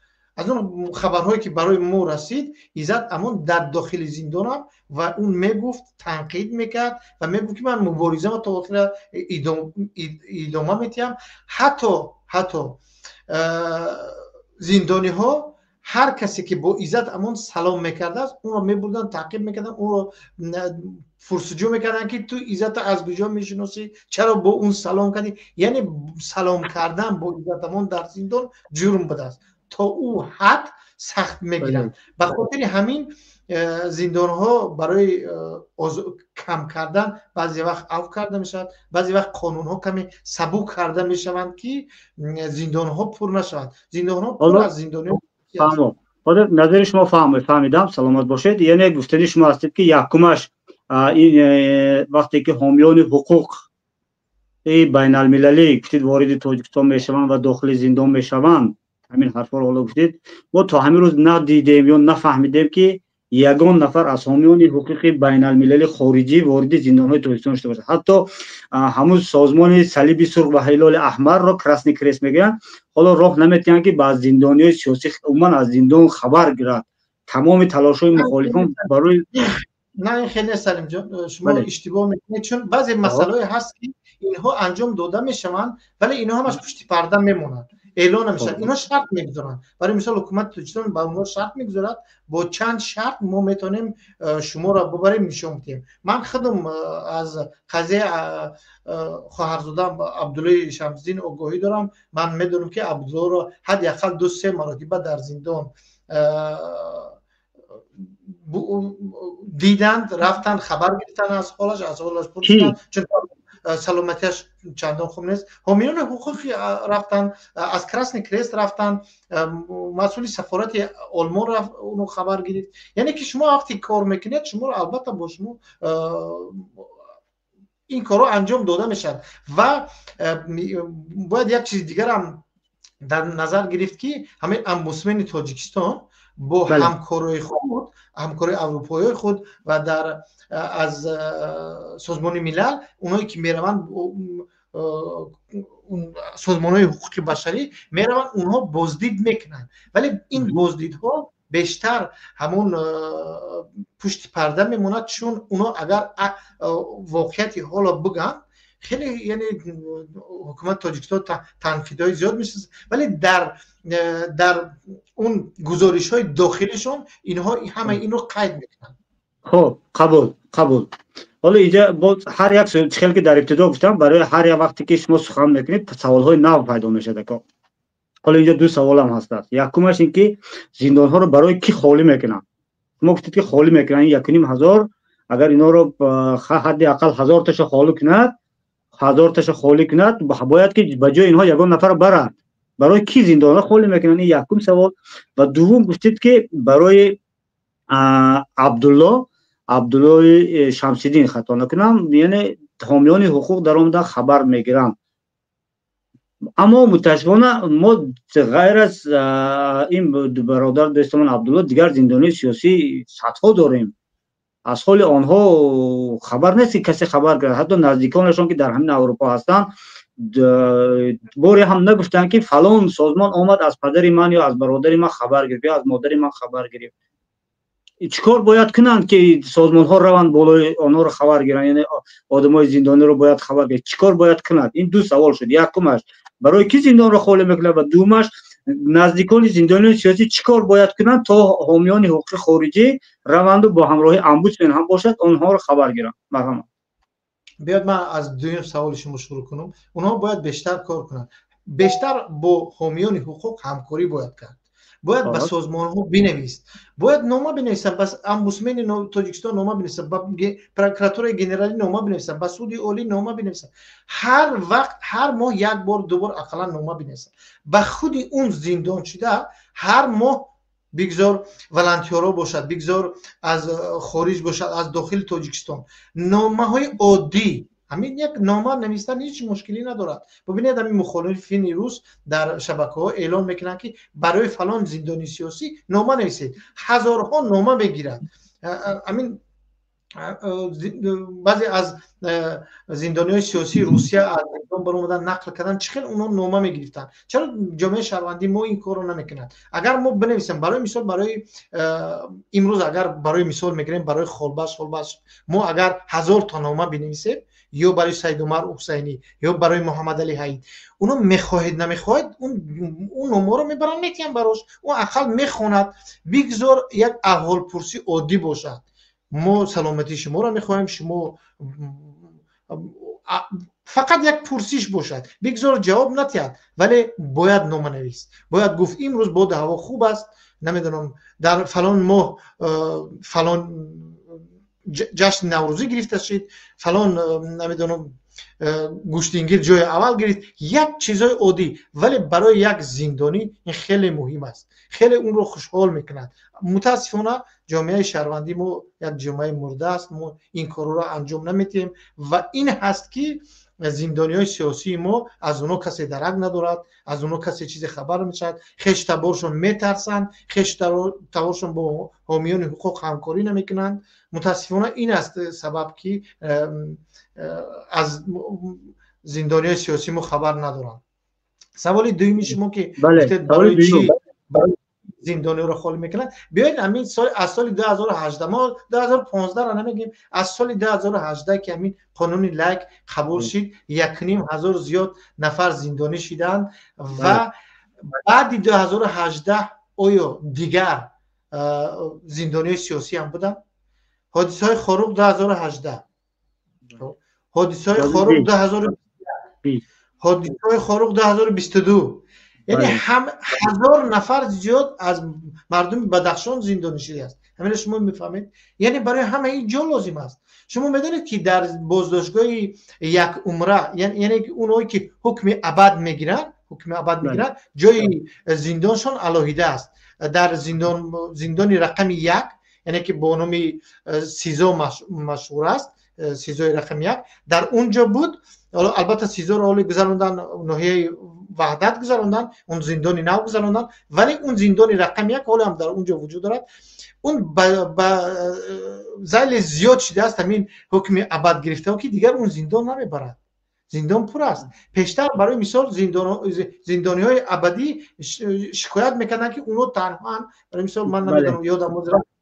Аз он хабарҳое, ки барои мо расид, Иззат Амон дар дохили зиндонам ва он мегуфт, танқид мекард ва мегуфт, ки ман муборизаро то охира идома медиҳам. Ҳатто зиндониҳо ҳар касе ки бо Иззат Амон салом мекардааст, онро мебурданд, таъқиб мекарданд, онро пурсуҷӯ мекарданд, ки ту Иззата аз куҷо мешиносӣ, чаро бо он салом кардӣ? Яъне салом кардан бо Иззат Амон дар зиндон ҷурм будааст. То ӯ ҳад сахт мегиранд. Ба хотири ҳамин зиндонҳо барои кам кардан баъзе вақт афв карда мешавад, баъзе вақт қонунҳо каме сабук карда мешаванд, ки зиндонҳо пур нашаванд. Зиндонҳо пур аз зиндониҳо. Ҳозир назари шумо фаҳмидам, саломат бошед. Яъне гуфтани шумо ҳастед, ки якумаш ин вақте ки ҳомиёни ҳуқуқ байналмилалӣ, гуфтед, вориди Тоҷикистон мешаванд ва дохили зиндон мешаванд, ҳамин ҳарфҳоро ҳоло гуфтед, мо то ҳамин рӯз надидем ё нафаҳмидем, ки ягон нафар аз ҳомиёни ҳуқуқи байналмилали хориҷӣ вориди зиндонҳои Тоҷикистон шуда бошад. Ҳатто ҳамун созмони Салиби Сурх ва Ҳилоли Аҳмарро, Красный Крест мегӯянд, ҳоло роҳ наметиҳанд, ки ба зиндониҳои сиёсӣ, умуман аз зиндон хабар гирад. Тамоми талошҳои мухолифон барои На, ин хеле, Салимҷон, шумо иштибоҳ мекунед, чун баъзе масъалаҳое ҳаст, ки инҳо анҷом дода мешаванд, вале инҳо ҳамаш пушти парда мемонанд, эълон намешавад. Инҳо шарт мегузоранд. Барои мисол, ҳукумати Тоҷикистон ба онҳо шарт мегузорад: бо чанд шарт мо метавонем шуморо бубарем, нишон бидиҳем. Ман худам аз қазияи хоҳарзодам Абдуллои Шамсиддин огоҳӣ дорам. Ман медонам, ки Абдуллоро ҳадди ақал ду се маротиба дар зиндон диданд, рафтанд, хабар гирифтанд аз ҳолаш пурсиданд, чун саломатиаш чандон хуб нест. Ҳомиёни ҳуқуқи рафтанд, аз Красный Крест рафтанд, масъули сафорати Олмон рафт, уно хабар гирифт. Яъне ки шумо вақте кор мекунед, шуморо албатта бо шумо ин корҳо анҷом дода мешавад. Ва бояд як чизи дигарам дар назар гирифт, ки ҳамин омбудсмени Тоҷикистон бо ҳамкорои худ, ҳамкорои аврупоиҳои худ ва дар аз Созмони Милал, оное ки мераванд. Созмонҳои ҳуқуқи башарӣ мераванд, онҳо боздид мекунанд, вале ин боздидҳо бештар ҳамон пушти парда мемонад, чун онҳо агар воқеияти ҳоло бигӯянд, хеле, яъне, ҳукумати Тоҷикистон танқидҳои зиёд мешавад, вале дар он гузоришҳои дохилишон инҳо ҳама инро қайд мекунанд. Хуб, қабул, қабул. Ҳоло инҷа боз ҳар як хел ки дар ибтидо гуфтам, барои ҳар як вақте ки шумо сухан мекунед, саволҳои нав пайдо мешавад, ако. Ҳоло инҷа ду саволам ҳастааст. Якумаш ин ки зиндонҳоро барои кӣ холӣ мекунанд? Шумо гуфтед, ки холӣ мекунанд 1500. Агар инҳоро ҳадди ақал 1000 ташо холӣ кунад, 1000 ташо холӣ кунад, бояд ки ба ҷои инҳо ягон нафар баранд. Барои кӣ зиндонҳо холӣ мекунанд? Ин якум савол. Ва дуввум, гуфтед, ки барои Абдулло, Абдуллои Шамсиддин, хато накунам, яъне ҳомиёни ҳуқуқ дар омада хабар мегиранд. Аммо мутаассифона мо ғайр аз ин бародар, дӯстамон Абдулло, дигар зиндонии сиёсӣ садҳо дорем. Аз ҳоли онҳо хабар нест, ки касе хабар кард. Ҳатто наздиконашон, ки дар ҳамин Аврупо ҳастанд, боре ҳам нагуфтанд, ки фалон созмон омад, аз падари ман ё аз бародари ман хабар гирифт ё аз модари ман хабар гирифт. Чӣ кор бояд кунанд, ки созмонҳо раванд, болои онҳоро хабар гиранд? Яъне одамои зиндониро бояд хабар гиранд. Чӣ кор бояд кунад? Ин ду савол шуд. Якумаш, барои кӣ зиндонро холӣ мекунад? Ва дуввумаш, наздикони зиндониёни сиёсӣ чӣ кор бояд кунанд, то ҳомиёни ҳуқуқи хориҷӣ раванду бо ҳамроҳи омбудсмен ҳам бошад, онҳоро хабар гиранд? Марҳамат. Биёд, ман аз дуюм саволи шумо шурӯъ кунам. Онҳо бояд бештар кор кунанд, бештар бо ҳомиёни ҳуқуқ ҳамкорӣ бояд кард, бояд ба созмонҳо бинавист, бояд нома бинависанд, ба омбудсмени Тоҷикистон нома бинависанд, ба прокуратураи генералӣ нома бинависанд, ба суди олӣ нома бинависанд. Ҳар вақт, ҳар моҳ як бор, ду бор ақаллан нома бинависанд. Ба худи он зиндоншуда ҳар моҳ, бигзор волонтёрҳо бошад, бигзор аз хориҷ бошад, аз дохили Тоҷикистон, номаҳои оддӣ, ҳамин як нома навистан ҳеҷ мушкилӣ надорад. Бубинед, ҳамин мухолифини рус дар шабакаҳо эълон мекунанд, ки барои фалон зиндони сиёсӣ нома нависед. Ҳазорҳо нома мегирад. Ҳамин баъзе аз зиндониҳои сиёсии Русия аз зиндон баромадан, нақл кардан, чӣ хел онҳо нома мегирифтанд. Чаро ҷомеаи шаҳрвандии мо ин корро намекунад? Агар мо бинависем, барои мисол, барои имрӯз агар барои мисол мегирем, барои Холбаш мо агар 1000 та нома бинависем, ё барои Саидумар Ҳусайнӣ, ё барои Муҳаммадали Ҳаид, оно мехоҳед, намехоҳед, он номаро мебаранд, метиҳанд барош, ӯ ақал мехонад. Бигзор як аҳволпурсӣ оддӣ бошад: мо саломатии шуморо мехоҳем, шумо, фақат як пурсиш бошад. Бигзор ҷавоб натиҳад, вале бояд нома навист, бояд гуфт: имрӯз боду ҳаво хуб аст, намедонам, дар фалон моҳ фалон ҷашни наврӯзӣ гирифта шид, фалон, намедонам, гӯштингир ҷои аввал гирифт. Як чизҳои оддӣ, вале барои як зиндонӣ ин хеле муҳим аст, хеле унро хушҳол мекунад. Мутаассифона, ҷомеаи шаҳрвандии мо як ҷомеаи мурда аст. Мо ин корҳоро анҷом намедиҳем ва ин ҳаст, ки зиндониҳои сиёсии мо, аз онҳо касе дарак надорад, аз онҳо касе чизе хабар намешавад. Хештаборшон метарсанд, хештаборшон бо ҳомиёни ҳуқуқ ҳамкорӣ намекунанд. Мутаассифона, ин аст сабаб, ки аз зиндониҳои сиёсии мо хабар надоранд. Саволи дуюми шумо, ки гуфтед, барои чӣ зиндониро холӣ мекунанд, биёед, ҳамин сол, аз соли 2018, мо 2015-ро намегӯем, аз соли 2018, ки ҳамин қонуни Лайк қабул шид, 1500 зиёд нафар зиндонӣ шиданд. Ва баъди 2018 оё дигар зиндониҳои сиёсӣ ҳам буданд? Ҳодисаҳои Хоруғ 2018, ҳодисаҳои Хоруғ 2000, ҳодисаҳои Хоруғ 2022, яъне ҳам 1000 нафар зиёд аз мардуми Бадахшон зиндонӣ шудааст. Ҳамино шумо мефаҳмед, яъне барои ҳама ин ҷо лозим аст. Шумо медонед, ки дар боздоштгоҳи як умра, яъне онҳое ки ҳукми абад мегиранд, ҳукми абад мегиранд, ҷои зиндоншон алоҳида аст. Дар зиндон, зиндони рақами як, яъне ки бо номи СИЗО машҳур аст, СИЗОи рақами як дар он ҷо буд. Албатта, СИЗОро ҳоли гузарондан, ноҳияи Ваҳдат гузарондан, он зиндони нав гузарондан, вале он зиндони рақами як ҳоло ҳам дар он ҷо вуҷуд дорад. Он ба зайли зиёд шудааст, ҳамин ҳукми абад гирифтаҳо, ки дигар он зиндон намебарад. Зиндон пур аст. Пештар барои мисол зиндониҳои абадӣ шикоят мекарданд, ки онҳо танҳоанд. Барои мисол ман намедонам, ёдам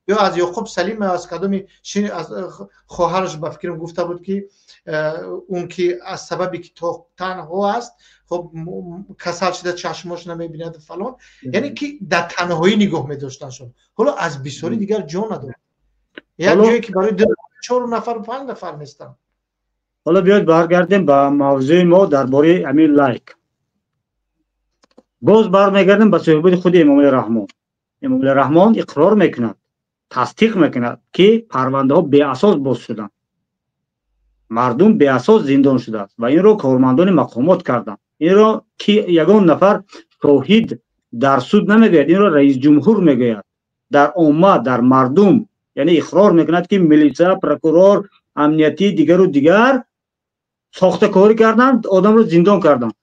ё аз Ёқуб Салим, аз кадоми аз хоҳараш ба фикрам гуфта буд, ки он ки аз сабабе ки танҳо аст, хоб касал шуда, чашмош намебинад фалон, яъне ки дар танҳоӣ нигоҳ медоштаншон. Ҳоло аз бисёрӣ дигар ҷо надорад, як ҷое ки барои чор нафар, панҷ нафар нестанд. Ҳоло биёед баргардем ба мавзӯи мо дар бораи ҳамин лайк. Боз бармегардем ба суҳбати худи Эмомалӣ Раҳмон. Эмомалӣ Раҳмон иқрор мекунад, тасдиқ мекунад, ки парвандаҳо беасос боз шуданд, мардум беасос зиндон шудааст ва инро кормандони мақомот карданд. Инро ки ягон нафар шоҳид дар суд намегӯяд, инро раисҷумҳур мегӯяд дар омма, дар мардум, яъне иқрор мекунад, ки милиса, прокурор, амниятӣ, дигару дигар сохтакорӣ карданд, одамро зиндон карданд.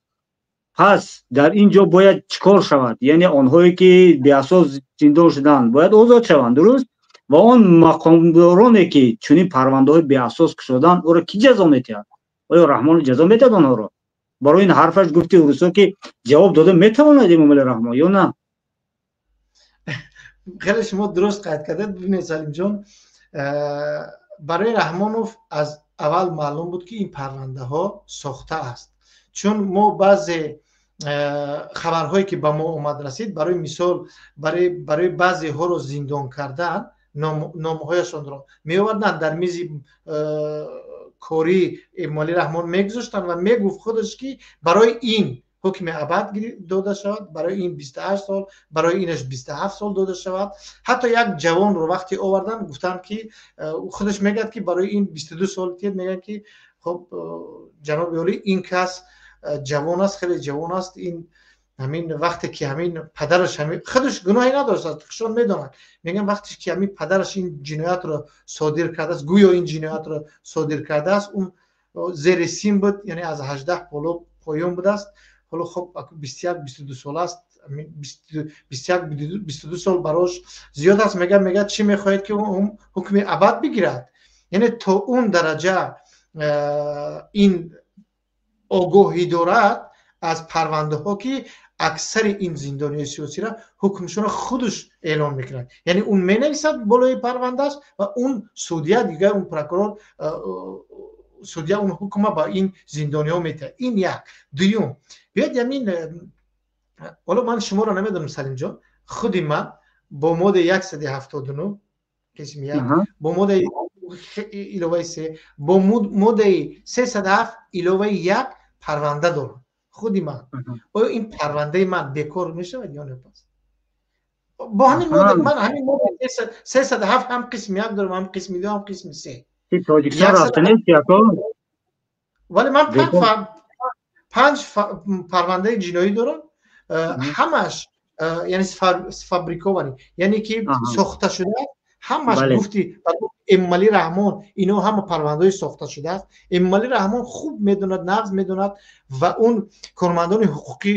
Пас дар ин ҷо бояд чӣ кор шавад? Яъне онҳое ки беасос зиндон шуданд, бояд озод шаванд, дуруст? Ва он мақомдороне ки чунин парвандаҳои беасос кушоданд, ӯро кӣ ҷазо метиҳад? Оё Раҳмон ҷазо метиҳад онҳоро? Барои ин ҳарфаш гуфти русо ки ҷавоб дода метавонад Эмомалӣ Раҳмон ё на? Хеле шумо дуруст қайд кардед. Бибинед, Салимҷон, барои Раҳмонов аз аввал маълум буд, ки ин парвандаҳо сохта аст, чун мо баъзе хабарҳое ки ба мо омад расид, барои мисол барои баъзеҳоро зиндон кардан номҳояшонро меоварданд, дар мизи корӣ Эмомалӣ Раҳмон мегузоштанд ва мегуфт худаш, ки барои ин ҳукми абад дода шавад, барои ин 28 сол, барои инаш 27 сол дода шавад. Ҳатто як ҷавонро вақте оварданд, гуфтанд, ки худаш мегӯяд, ки барои ин 22 сол тиед. Мегӯянд, ки хоб, ҷаноби олӣ, ин кас ҷавон аст, хеле ҷавон аст. Ин ҳамин вақте ки ҳамин падараш, ҳамин худаш гуноҳе надошт, худшон медонанд, мегӯянд, вақте ки ҳамин падараш ин ҷиноятро содир кардааст, гӯё ин ҷиноятро содир кардааст, он зери син буд, яъне аз 18 боло поён будааст. Ҳоло хоб 21, 22 сол аст, 21, 22 сол барош зиёд аст. Мегӯяд, чӣ мехоҳед, ки ҳукми абад бигирад? Яъне то он дараҷа ин огоҳӣ дорад аз парвандаҳо, ки аксари ин зиндониҳои сиёсиро ҳукмшонро худаш эълон мекунад, яъне он менависад болои парвандааш ва он судья дигар, он прокурор, судья он ҳукма ба ин зиндониҳо метиҳад. Ин як. Дуюм, биёед ямин, ҳоло ман шуморо намедонам, Салимҷон, худи ман бо моддаи 179 қисми як, бо моддаи иловаи се, бо моддаи 307 иловаи як парванда дорам худи ман. Оё ин парвандаи ман бекор мешавад ё не? Пас бо ҳамин модда, ман ҳамин моддаи 307 ҳам қисми як дорам, ҳам қисми ду, ҳам қисми се. Тоҷикистон рафта нест яко? Вале ман панҷ парвандаи ҷиноӣ дорам, ҳамаш яъне сфабрикованный, яъне ки сохта шудааст ҳамаш. Гуфти Эмомалӣ Раҳмон, ино ҳама парвандаҳои сохта шудааст. Эмомалӣ Раҳмон хуб медонад, нағз медонад ва он кормандони ҳуқуқӣ,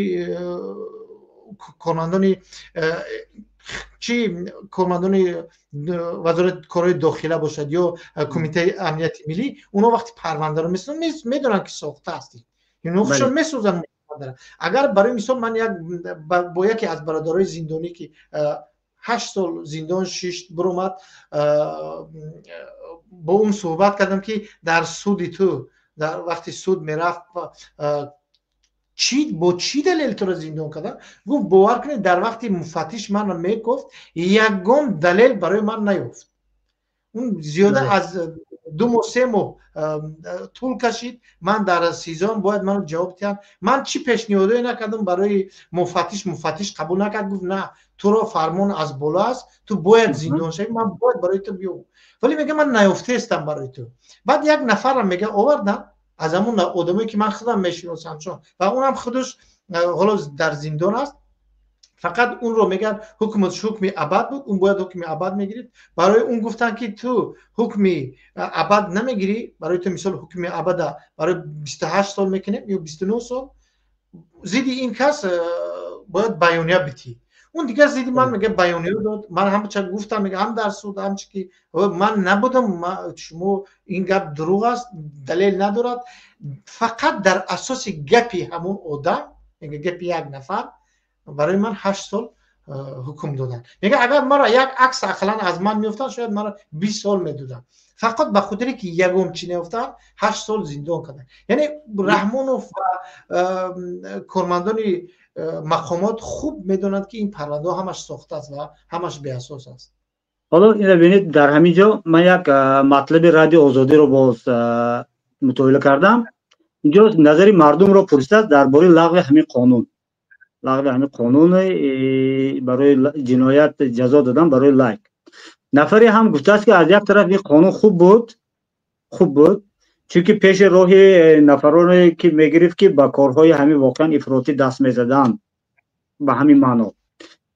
кормандони чӣ, кормандони Вазорати корҳои дохила бошад ё Кумитаи амнияти миллӣ, онҳо вақти парвандаро месозанд, медонанд, ки сохта аст. Ино худшон месозанд. Агар барои мисол ман як бо яке аз бародарои зиндонӣ, ки 8 сол зиндон шишт, биромад, бо он суҳбат кардам, ки дар суди ту, дар вақти суд мерафт, чӣ, бо чӣ далел туро зиндон карданд? Гуфт: «Бовар кунед, дар вақти муфаттиш манро мегуфт, ягон далел барои ман наёфт. Он зиёда аз 2 моҳ, 3 моҳ тӯл кашид. Ман дар СИЗО бояд маро ҷавоб диҳам. Ман чӣ пешниҳодое накардам барои муфаттиш, муфаттиш қабул накард. Гуфт: на, туро фармон аз боло аст, ту бояд зиндон шавӣ, ман бояд барои ту биёвам. Вале мега, ман наёфтаестам барои ту». Баъд як нафарам, мега, овардам аз ҳамон одамое ки ман худам мешиносамшон ва унам худаш ҳоло дар зиндон аст. Фақат унро мегӯянд, ҳукмаш ҳукми абад буд, он бояд ҳукми абад мегирифт. Барои он гуфтанд, ки ту ҳукми абад намегирӣ, барои ту мисол ҳукми абада барои 28 сол мекунем ё 29 сол. Зидди ин кас бояд баёния битӣ. Он дигар зидди ман мега баёния дод. Ман ҳамча гуфтам, мега ҳам дар суд, ҳамчи ки ман набудам, шумо ин гап дурӯғ аст, далел надорад. Фақат дар асоси гапи ҳамон одам, мега гапи як нафар, барои ман 8 сол ҳукм доданд. Мега агар маро як акс ақаллан аз ман меёфтанд, шояд маро 20 сол медоданд. Фақат ба хотире ки ягон чӣ неёфтанд, 8 сол зиндон карданд. Яъне Раҳмонов ва кормандони мақомот хуб медонанд, ки ин парвандаҳо ҳамаш сохта аст ва ҳамаш беасос аст. Ҳоло инро бинед, дар ҳамин ҷо ман як матлаби Радио Озодиро боз мутолиа кардам. Инҷо назари мардумро пурсидааст дар бораи лағви ҳамин қонун, лағви ҳамин қонун барои ҷиноят ҷазо додан барои лайк. Нафаре ҳам гуфтааст, ки аз як тараф ин қонун хуб буд, хуб буд, чунки пеши роҳи нафароне ки мегирифт, ки ба корҳои ҳамин воқеан ифротӣ даст мезаданд, ба ҳамин маъно.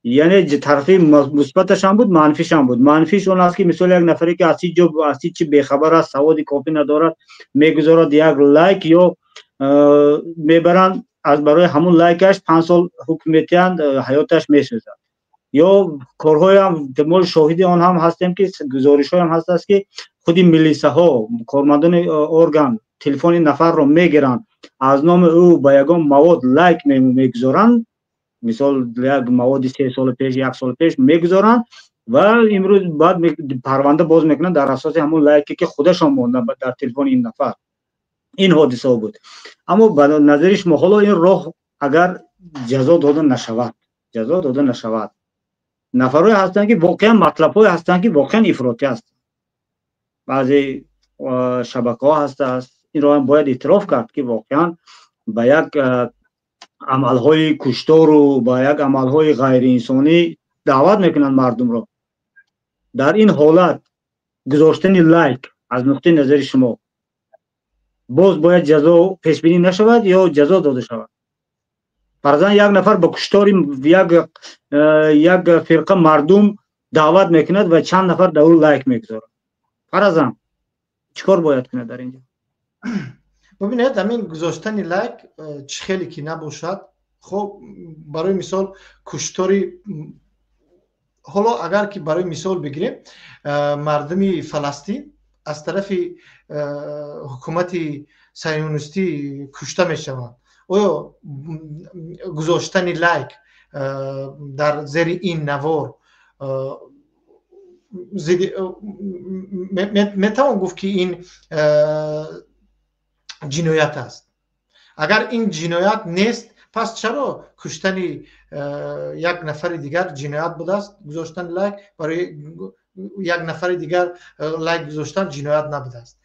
Яъне тарафи мусбаташ ҳам буд, манфиш ҳам буд. Манфиш он аст, ки мисол як нафаре ки аз ҳеҷ ҷо, аз ҳеҷ чи бехабар аст, саводи кофӣ надорад, мегузорад як лайк ё мебаранд, аз барои ҳамун лайкаш 5 сол ҳукм метиҳанд, ҳаёташ месӯзад. Ё корҳоям мо шоҳиди он ҳам ҳастем, ки гузоришҳоям ҳаст, ки худи милисаҳо, кормандони орган телефони нафарро мегиранд, аз номи ӯ ба ягон мавод лайк мегузоранд, мисол як маводи 3 сол пеш, 1 сол пеш мегузоранд ва имрӯз баъд парванда боз мекунанд дар асоси ҳамон лайке, ки худашон монданд дар телефони ин нафар. Ин ҳодисаҳо буд. Аммо ба назари шумо ҳоло ин роҳ агар ҷазо дода нашавад, ҷазо дода нашавад, нафарҳое ҳастанд, ки воқеан матлабҳое ҳастанд, ки воқеан ифротӣ ҳастанд, баъзе шабакаҳо ҳастааст, инро ҳам бояд эътироф кард, ки воқеан ба як амалҳои куштору ба як амалҳои ғайриинсонӣ даъват мекунанд мардумро. Дар ин ҳолат гузоштани лайк аз нуқтаи назари шумо боз бояд ҷазо пешбинӣ нашавад ё ҷазо дода шавад? Фарзан як нафар ба куштори як фирқа мардум даъват мекунад ва чанд нафар дар ӯ лайк мегузорад. Фарзан чӣ кор бояд кунад дар инҷо? Бибинед, ҳамин гузоштани лайк чӣ хеле ки набошад, хоб барои мисол куштори, ҳоло агар ки барои мисол бигирем, мардуми Фаластин аз тарафи ҳукумати сионистӣ кушта мешаванд. Оё гузоштани лайк дар зери ин навор метавон гуфт, ки ин ҷиноят аст? Агар ин ҷиноят нест, пас чаро куштани як нафари дигар ҷиноят будааст, гузоштани лайк барои як нафари дигар лайк гузоштан ҷиноят набудааст?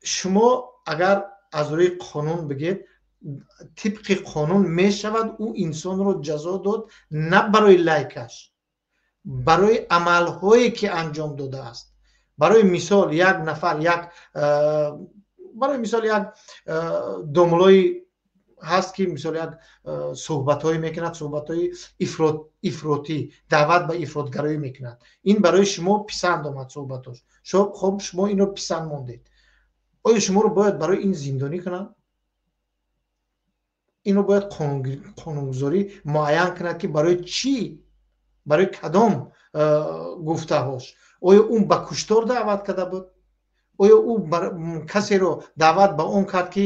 Шумо агар аз рӯи қонун бигед, тибқи қонун мешавад ӯ инсонро ҷазо дод на барои лайкаш, барои амалҳое ки анҷом додааст. Барои мисол як нафар, як барои мисол як домлои ҳаст, ки мисол як суҳбатҳое мекунад, суҳбатҳои ифротӣ, даъват ба ифротгароӣ мекунад. Ин барои шумо писанд омад суҳбатош, хоб шумо инро писанд мондед. Оё шуморо бояд барои ин зиндонӣ кунанд? Инро бояд қонунгузорӣ муайян кунад, ки барои чӣ, барои кадом гуфтаҳош. Оё ӯ ба куштор даъват карда буд? Оё ӯ касеро даъват ба он кард, ки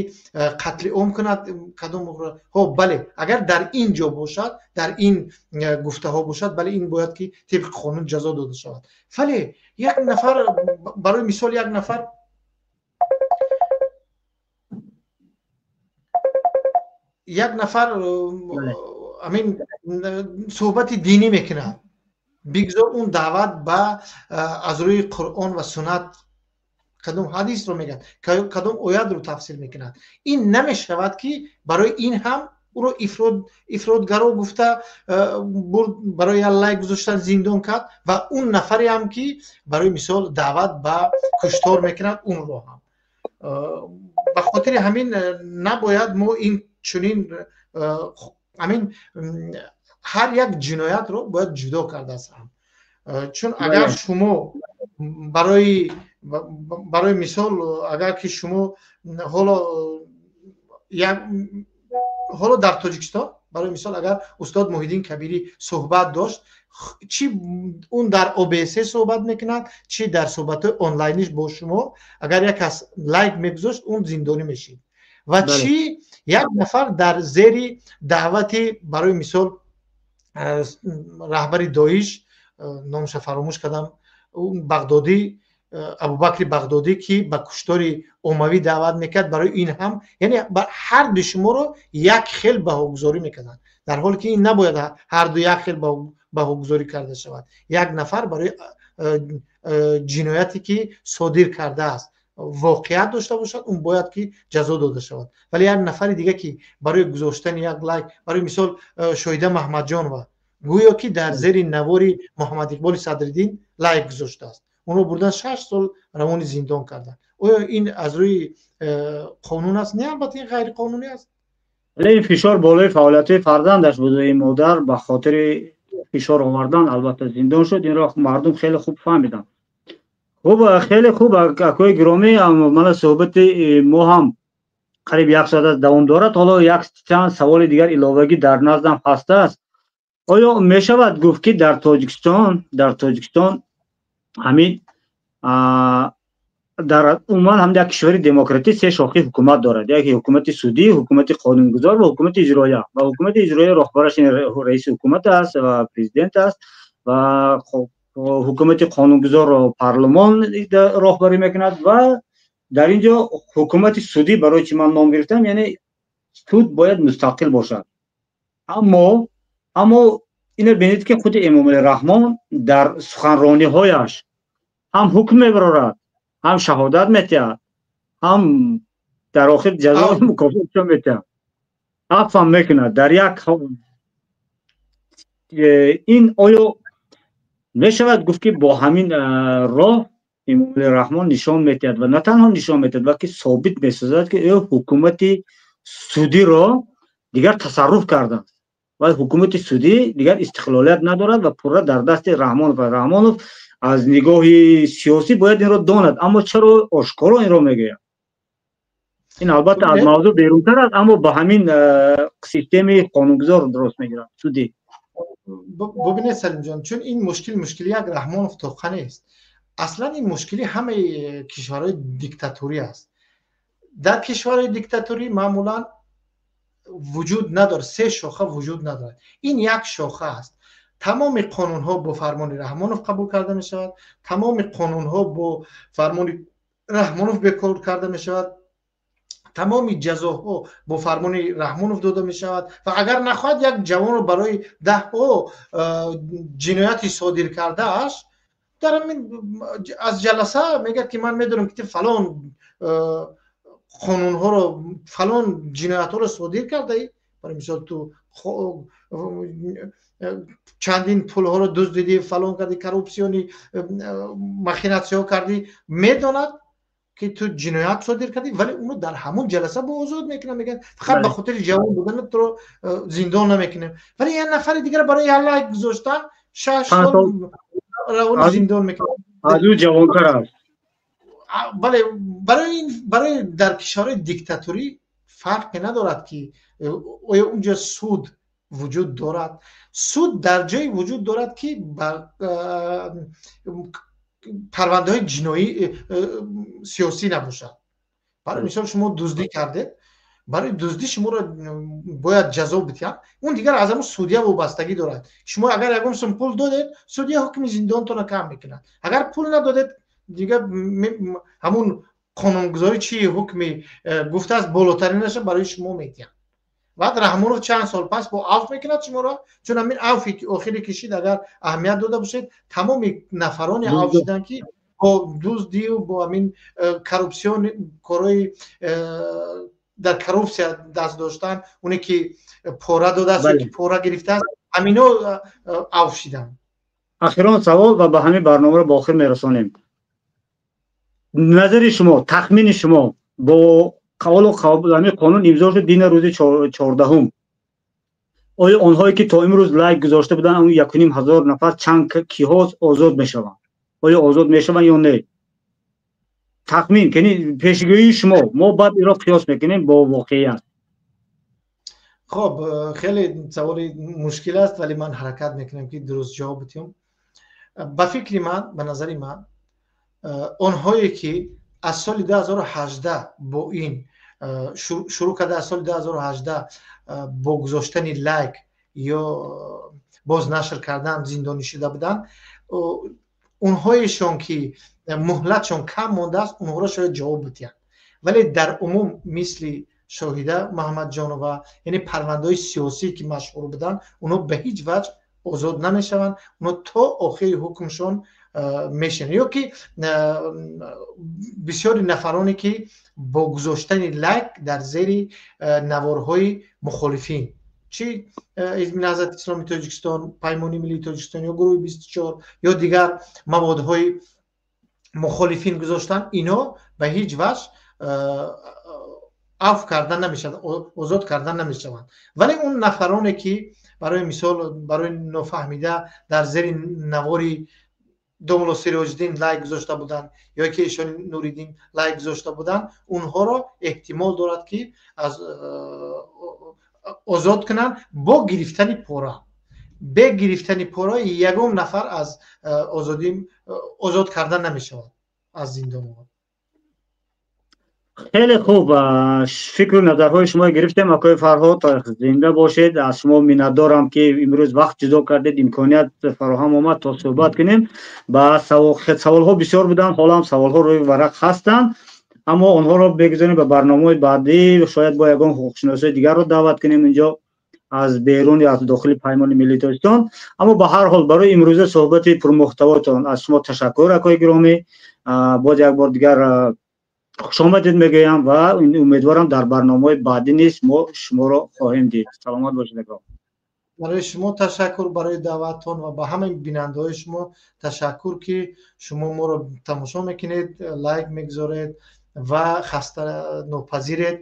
қатли ом кунад? Кадом? Ҳо, бале, агар дар ин ҷо бошад, дар ин гуфтаҳо бошад, бале, ин бояд ки тибқи қонун ҷазо дода шавад. Вале як нафар, барои мисол як нафар амин суҳбати динӣ мекунад, бигзор он даъват ба аз рӯи Қуръон ва суннат, кадом ҳадисро мегӯяд, кадом оятро тафсир мекунад. Ин намешавад, ки барои ин ҳам ӯро ифротгаро гуфта бурд, барои як лайк гузоштан зиндон кард ва он нафаре ҳам, ки барои мисол даъват ба куштор мекунад, онро ҳам. Ба хотири ҳамин набояд мо ин чунин ҳамин ҳар як ҷиноятро бояд ҷудо кард аз ҳам. Чун агар шумо барои мисол агар ки шумо ҳоло дар Тоҷикистон Барои мисол, агар устод Муҳиддин Кабирӣ суҳбат дошт, чӣ он дар ОБС суҳбат мекунад, чӣ дар суҳбатҳои онлайниш бо шумо, агар як кас лайк мегузошт, он зиндонӣ мешид. Ва чӣ як нафар дар зери даъвати, барои мисол, раҳбари Доиш, номаша фаромӯш кардам, Бағдодӣ, Абубакри Бағдодӣ, ки ба куштори оммавӣ даъват мекард, барои ин ҳам, яъне ҳарду шуморо як хел баҳогузорӣ мекарданд, дар ҳоле ки ин набояд ҳарду як хел баҳогузорӣ карда шавад. Як нафар барои ҷинояте ки содир кардааст воқеият дошта бошад, он бояд ки ҷазо дода шавад, вале як нафари дига ки барои гузоштани як лайк, барои мисол, Шоҳида Маҳмадҷонова гӯё ки дар зери навори Муҳаммад Иқболи Садриддин лайк гузоштааст, онро бурдан 6 сол равони зиндон карданд. Оё ин аз рӯи қонун аст? Не, албатта, ин ғайриқонунӣ аст. Вале ин фишор болои фаъолиятҳои фарзандаш буд. Ин модар ба хотири фишор овардан, албатта, зиндон шуд. Инро мардум хеле хуб фаҳмиданд. Хуб, хеле хуб, акои гиромӣ, мана суҳбати мо ҳам қариб як соат аст давом дорад. Ҳоло як чанд саволи дигар иловагӣ дар наздам ҳастааст. Оё мешавад гуфт, ки дар Тоҷикистон ҳамин дар умуман ҳам як кишвари демократӣ се шохи ҳукумат дорад: яке ҳукумати судӣ, ҳукумати қонунгузор ва ҳукумати иҷроия. Ва ҳукумати иҷроия роҳбараш раиси ҳукумат аст ва президент аст, ва ҳукумати қонунгузорро парлумон роҳбарӣ мекунад, ва дар ин ҷо ҳукумати судӣ. Барои чӣ ман ном гирифтам? Яъне суд бояд мустақил бошад. Аммо ино бинед, ки худи Эмомалӣ Раҳмон дар суханрониҳояш ҳам ҳукм мебарорад, ҳам шаҳодат метиҳад, ҳам дар охир ҷазо мукофотшо метиҳад, афвам мекунад дар як. Ин оё мешавад гуфт, ки бо ҳамин роҳ Эмомалӣ Раҳмон нишон метиҳад, ва на танҳо нишон метиҳад, балки собит месозад, ки ӯ ҳукумати судиро дигар тасарруф кардааст ва ҳукумати судӣ дигар истиқлолият надорад ва пурра дар дасти Раҳмонов? Ва Раҳмонов аз нигоҳи сиёсӣ бояд инро донад, аммо чаро ошкоро инро мегӯяд? Ин, албатта, аз мавзӯъ берунтар аст, аммо ба ҳамин системаи қонунгузор дуруст мегирад, судӣ. Бубинед, Салимҷон, чун ин мушкил мушкили як Раҳмонов тоқа нест, аслан ин мушкили ҳамаи кишварҳои диктаторӣ аст. Дар кишварҳои диктаторӣ маъмулан вуҷуд надорад, се шоха вуҷуд надорад, ин як шоха аст. Тамоми қонунҳо бо фармони Раҳмонов қабул карда мешавад, тамоми қонунҳо бо фармони Раҳмонов бекор карда мешавад, тамоми ҷазоҳо бо фармони Раҳмонов дода мешавад. Ва агар нахоҳад, як ҷавонро барои даҳҳо ҷинояти содир кардааш дар ҳамин аз ҷаласа мегӯяд, ки ман медонам, ки ту фалон қонунҳоро, фалон ҷиноятҳоро содир кардаӣ, барои мисол, ту чандин пулҳоро дуздидӣ, фалон кардӣ, коррупсионный махинатсияҳо кардӣ. Медонад, ки ту ҷиноят содир кардӣ, вале уно дар ҳамон ҷаласа бо озод мекунад, мегӯяд, фақат ба хотири ҷавон будани туро зиндон намекунем. Вале як нафари дигар барои як лайк гузоштан 6 сол равони зиндон мекунад. Аз ӯ ҷавонтар аст. Бале, барои дар кишварҳои диктаторӣ фарқе надорад, ки оё унҷо суд вуҷуд дорад. Суд дар ҷое вуҷуд дорад, ки парвандаҳои ҷиноӣ сиёсӣ набошад. Барои мисол, шумо дуздӣ кардед, барои дуздӣ шуморо бояд ҷазо бидиҳанд, он дигар аз ҳамон судья вобастагӣ дорад. Шумо агар ягон сум пул додед, судья ҳукми зиндонтонро кам мекунад, агар пул надодед, дигар ҳамун қонунгузорӣ чӣ ҳукми гуфтааст, болотаринаша барои шумо медиҳанд. Баъд Раҳмонов чанд сол пас бо афв мекунад шуморо, чун ҳамин афви охире кишид, агар аҳамият дода бошед, тамоми нафароне афв шуданд, ки бо дуздию бо ҳамин коррупсион корҳои дар коррупсия даст доштан, оне ки пора додааст, ки пора гирифтааст, ҳамино афв шиданд. Ахирон савол ва ба ҳамин барномаро ба охир мерасонем. Назари шумо, тахмини шумо, бо қавлу ҳамин қонун имзо шуд дина, рӯзи 14-ум, оё онҳое ки то имрӯз лайк гузошта буданд, он 1500 нафар, чанд киҳо озод мешаванд? Оё озод мешаванд ё не? Тахмин кани, пешгӯии шумо, мо баъд иро қиёс мекунем бо воқеият. Хоб, хеле саволи мушкил аст, вале ман ҳаракат мекунам, ки дуруст ҷавоб бидиҳам. Ба фикри ман, ба назари ман, онҳое ки аз соли 2018 бо ин шурӯъ карда, аз соли 2018 бо гузоштани лайк ё боз нашр кардан зиндонӣ шуда буданд, онҳоешон ки муҳлатшон кам мондааст, онҳоро шояд ҷавоб бидиҳанд. Вале дар умум, мисли Шоҳида Муҳаммадҷонова, яъне парвандаҳои сиёсӣ ки машҳур буданд, онҳо ба ҳеҷ ваҷҳ озод намешаванд, онҳо то охири ҳукмшон мешинанд. Ё ки бисёри нафароне ки бо гузоштани лайк дар зери наворҳои мухолифин, чӣ Ҳизби Наҳзати Исломии Тоҷикистон, Паймони Миллии Тоҷикистон ё гурӯҳи 24 ё дигар маводҳои мухолифин гузоштанд, ино ба ҳеҷ ваҷҳ афв карда намешаванд, озод карда намешаванд. Вале он нафароне ки, барои мисол, барои нофаҳмида дар зери навори домулло Сироҷиддин лайк гузошта буданд ё ки Эшони Нуриддин лайк гузошта буданд, онҳоро эҳтимол дорад, ки аз озод кунанд бо гирифтани пора. Бе гирифтани пора ягон нафар аз озодӣ озод карда намешавад аз зиндонҳо. Хеле хуб, фикру назарҳои шумо гирифтем, акои Фарҳод, зинда бошед. Аз шумо миннатдорам, ки имрӯз вақт ҷудо кардед, имконият фароҳам омад то суҳбат кунем. Ба саволҳо бисёр буданд, ҳоло ҳам саволҳо рӯи варақ ҳастанд, аммо онҳоро бигузорем ба барномаҳои баъдӣ. Шояд бо ягон ҳуқуқшиносои дигарро даъват кунем инҷо аз берун ё аз дохили Паймони Миллии Тоҷикистон. Аммо ба ҳар ҳол, барои имрӯза суҳбати пурмуҳтавотон аз шумо ташаккур, акои гиромӣ. Боз як бор дигар хушомадед мегӯям ва умедворам, дар барномаҳои баъдӣ низ мо шуморо хоҳем дид. Саломат бошед, ака. Барои шумо ташаккур барои даъваттон ва ба ҳамаи бинандаҳои шумо ташаккур, ки шумо моро тамошо мекунед, лайк мегузоред ва хаста нопазиред.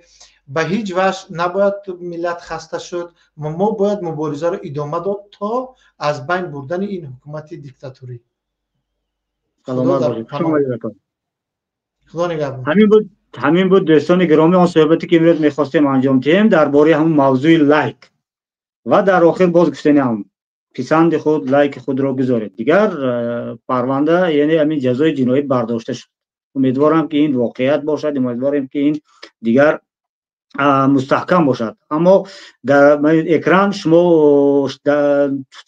Ба ҳеҷ ваҷҳ набояд миллат хаста шуд. Мо бояд муборизаро идома дод то аз байн бурдани ин ҳукумати диктатурӣ. Саломат бошед. Худо нигаҳбон. Ҳамин буд, дӯстони гиромӣ, он суҳбате ки имрӯз мехостем анҷом диҳем дар бораи ҳамон мавзӯи лайк. Ва дар охир боз гуфтаниам: писанди худ, лайки худро гузоред. Дигар парванда, яъне ҳамин ҷазои ҷиноӣ бардошта шуд. Умедворам, ки ин воқеият бошад, умедворем, ки ин дигар мустаҳкам бошад. Аммо дар экран шумо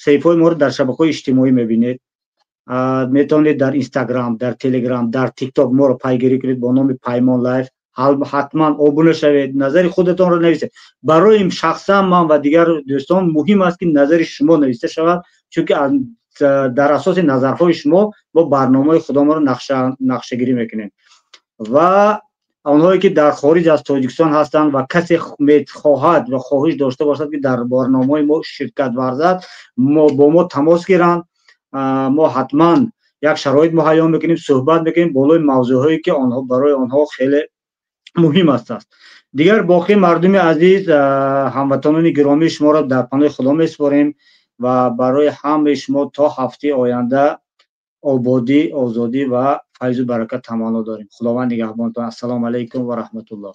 саҳифаҳои моро дар шабакаҳои иҷтимоӣ мебинед. Метавонед дар Инстаграм, дар Телеграм, дар Тикток моро пайгирӣ кунед бо номи Паймон Лайф. Ҳатман обуна шавед, назари худатонро нависед. Барои шахсан ман ва дигар дӯстон муҳим аст, ки назари шумо нависта шавад, чунки дар асоси назарҳои шумо мо барномаи худамонро нақшагирӣ мекунем. Ва онҳое ки дар хориҷ аз Тоҷикистон ҳастанд ва касе мехоҳад ва хоҳиш дошта бошад, ки дар барномаҳои мо ширкат варзад, бо мо тамос гиранд. Мо ҳатман як шароит муҳайё мекунем, суҳбат мекунем болои мавзӯъҳое, ки онҳо барои онҳо хеле муҳим аст. Дигар боқӣ, мардуми азиз, ҳамватанони гиромӣ, шуморо дар паноҳи Худо месупорем ва барои ҳамаи шумо то ҳафтаи оянда ободӣ, озодӣ ва файзу баракат таманно дорем. Худованд нигаҳбонтон. Ассалому алайкум ва раҳматуллоҳ.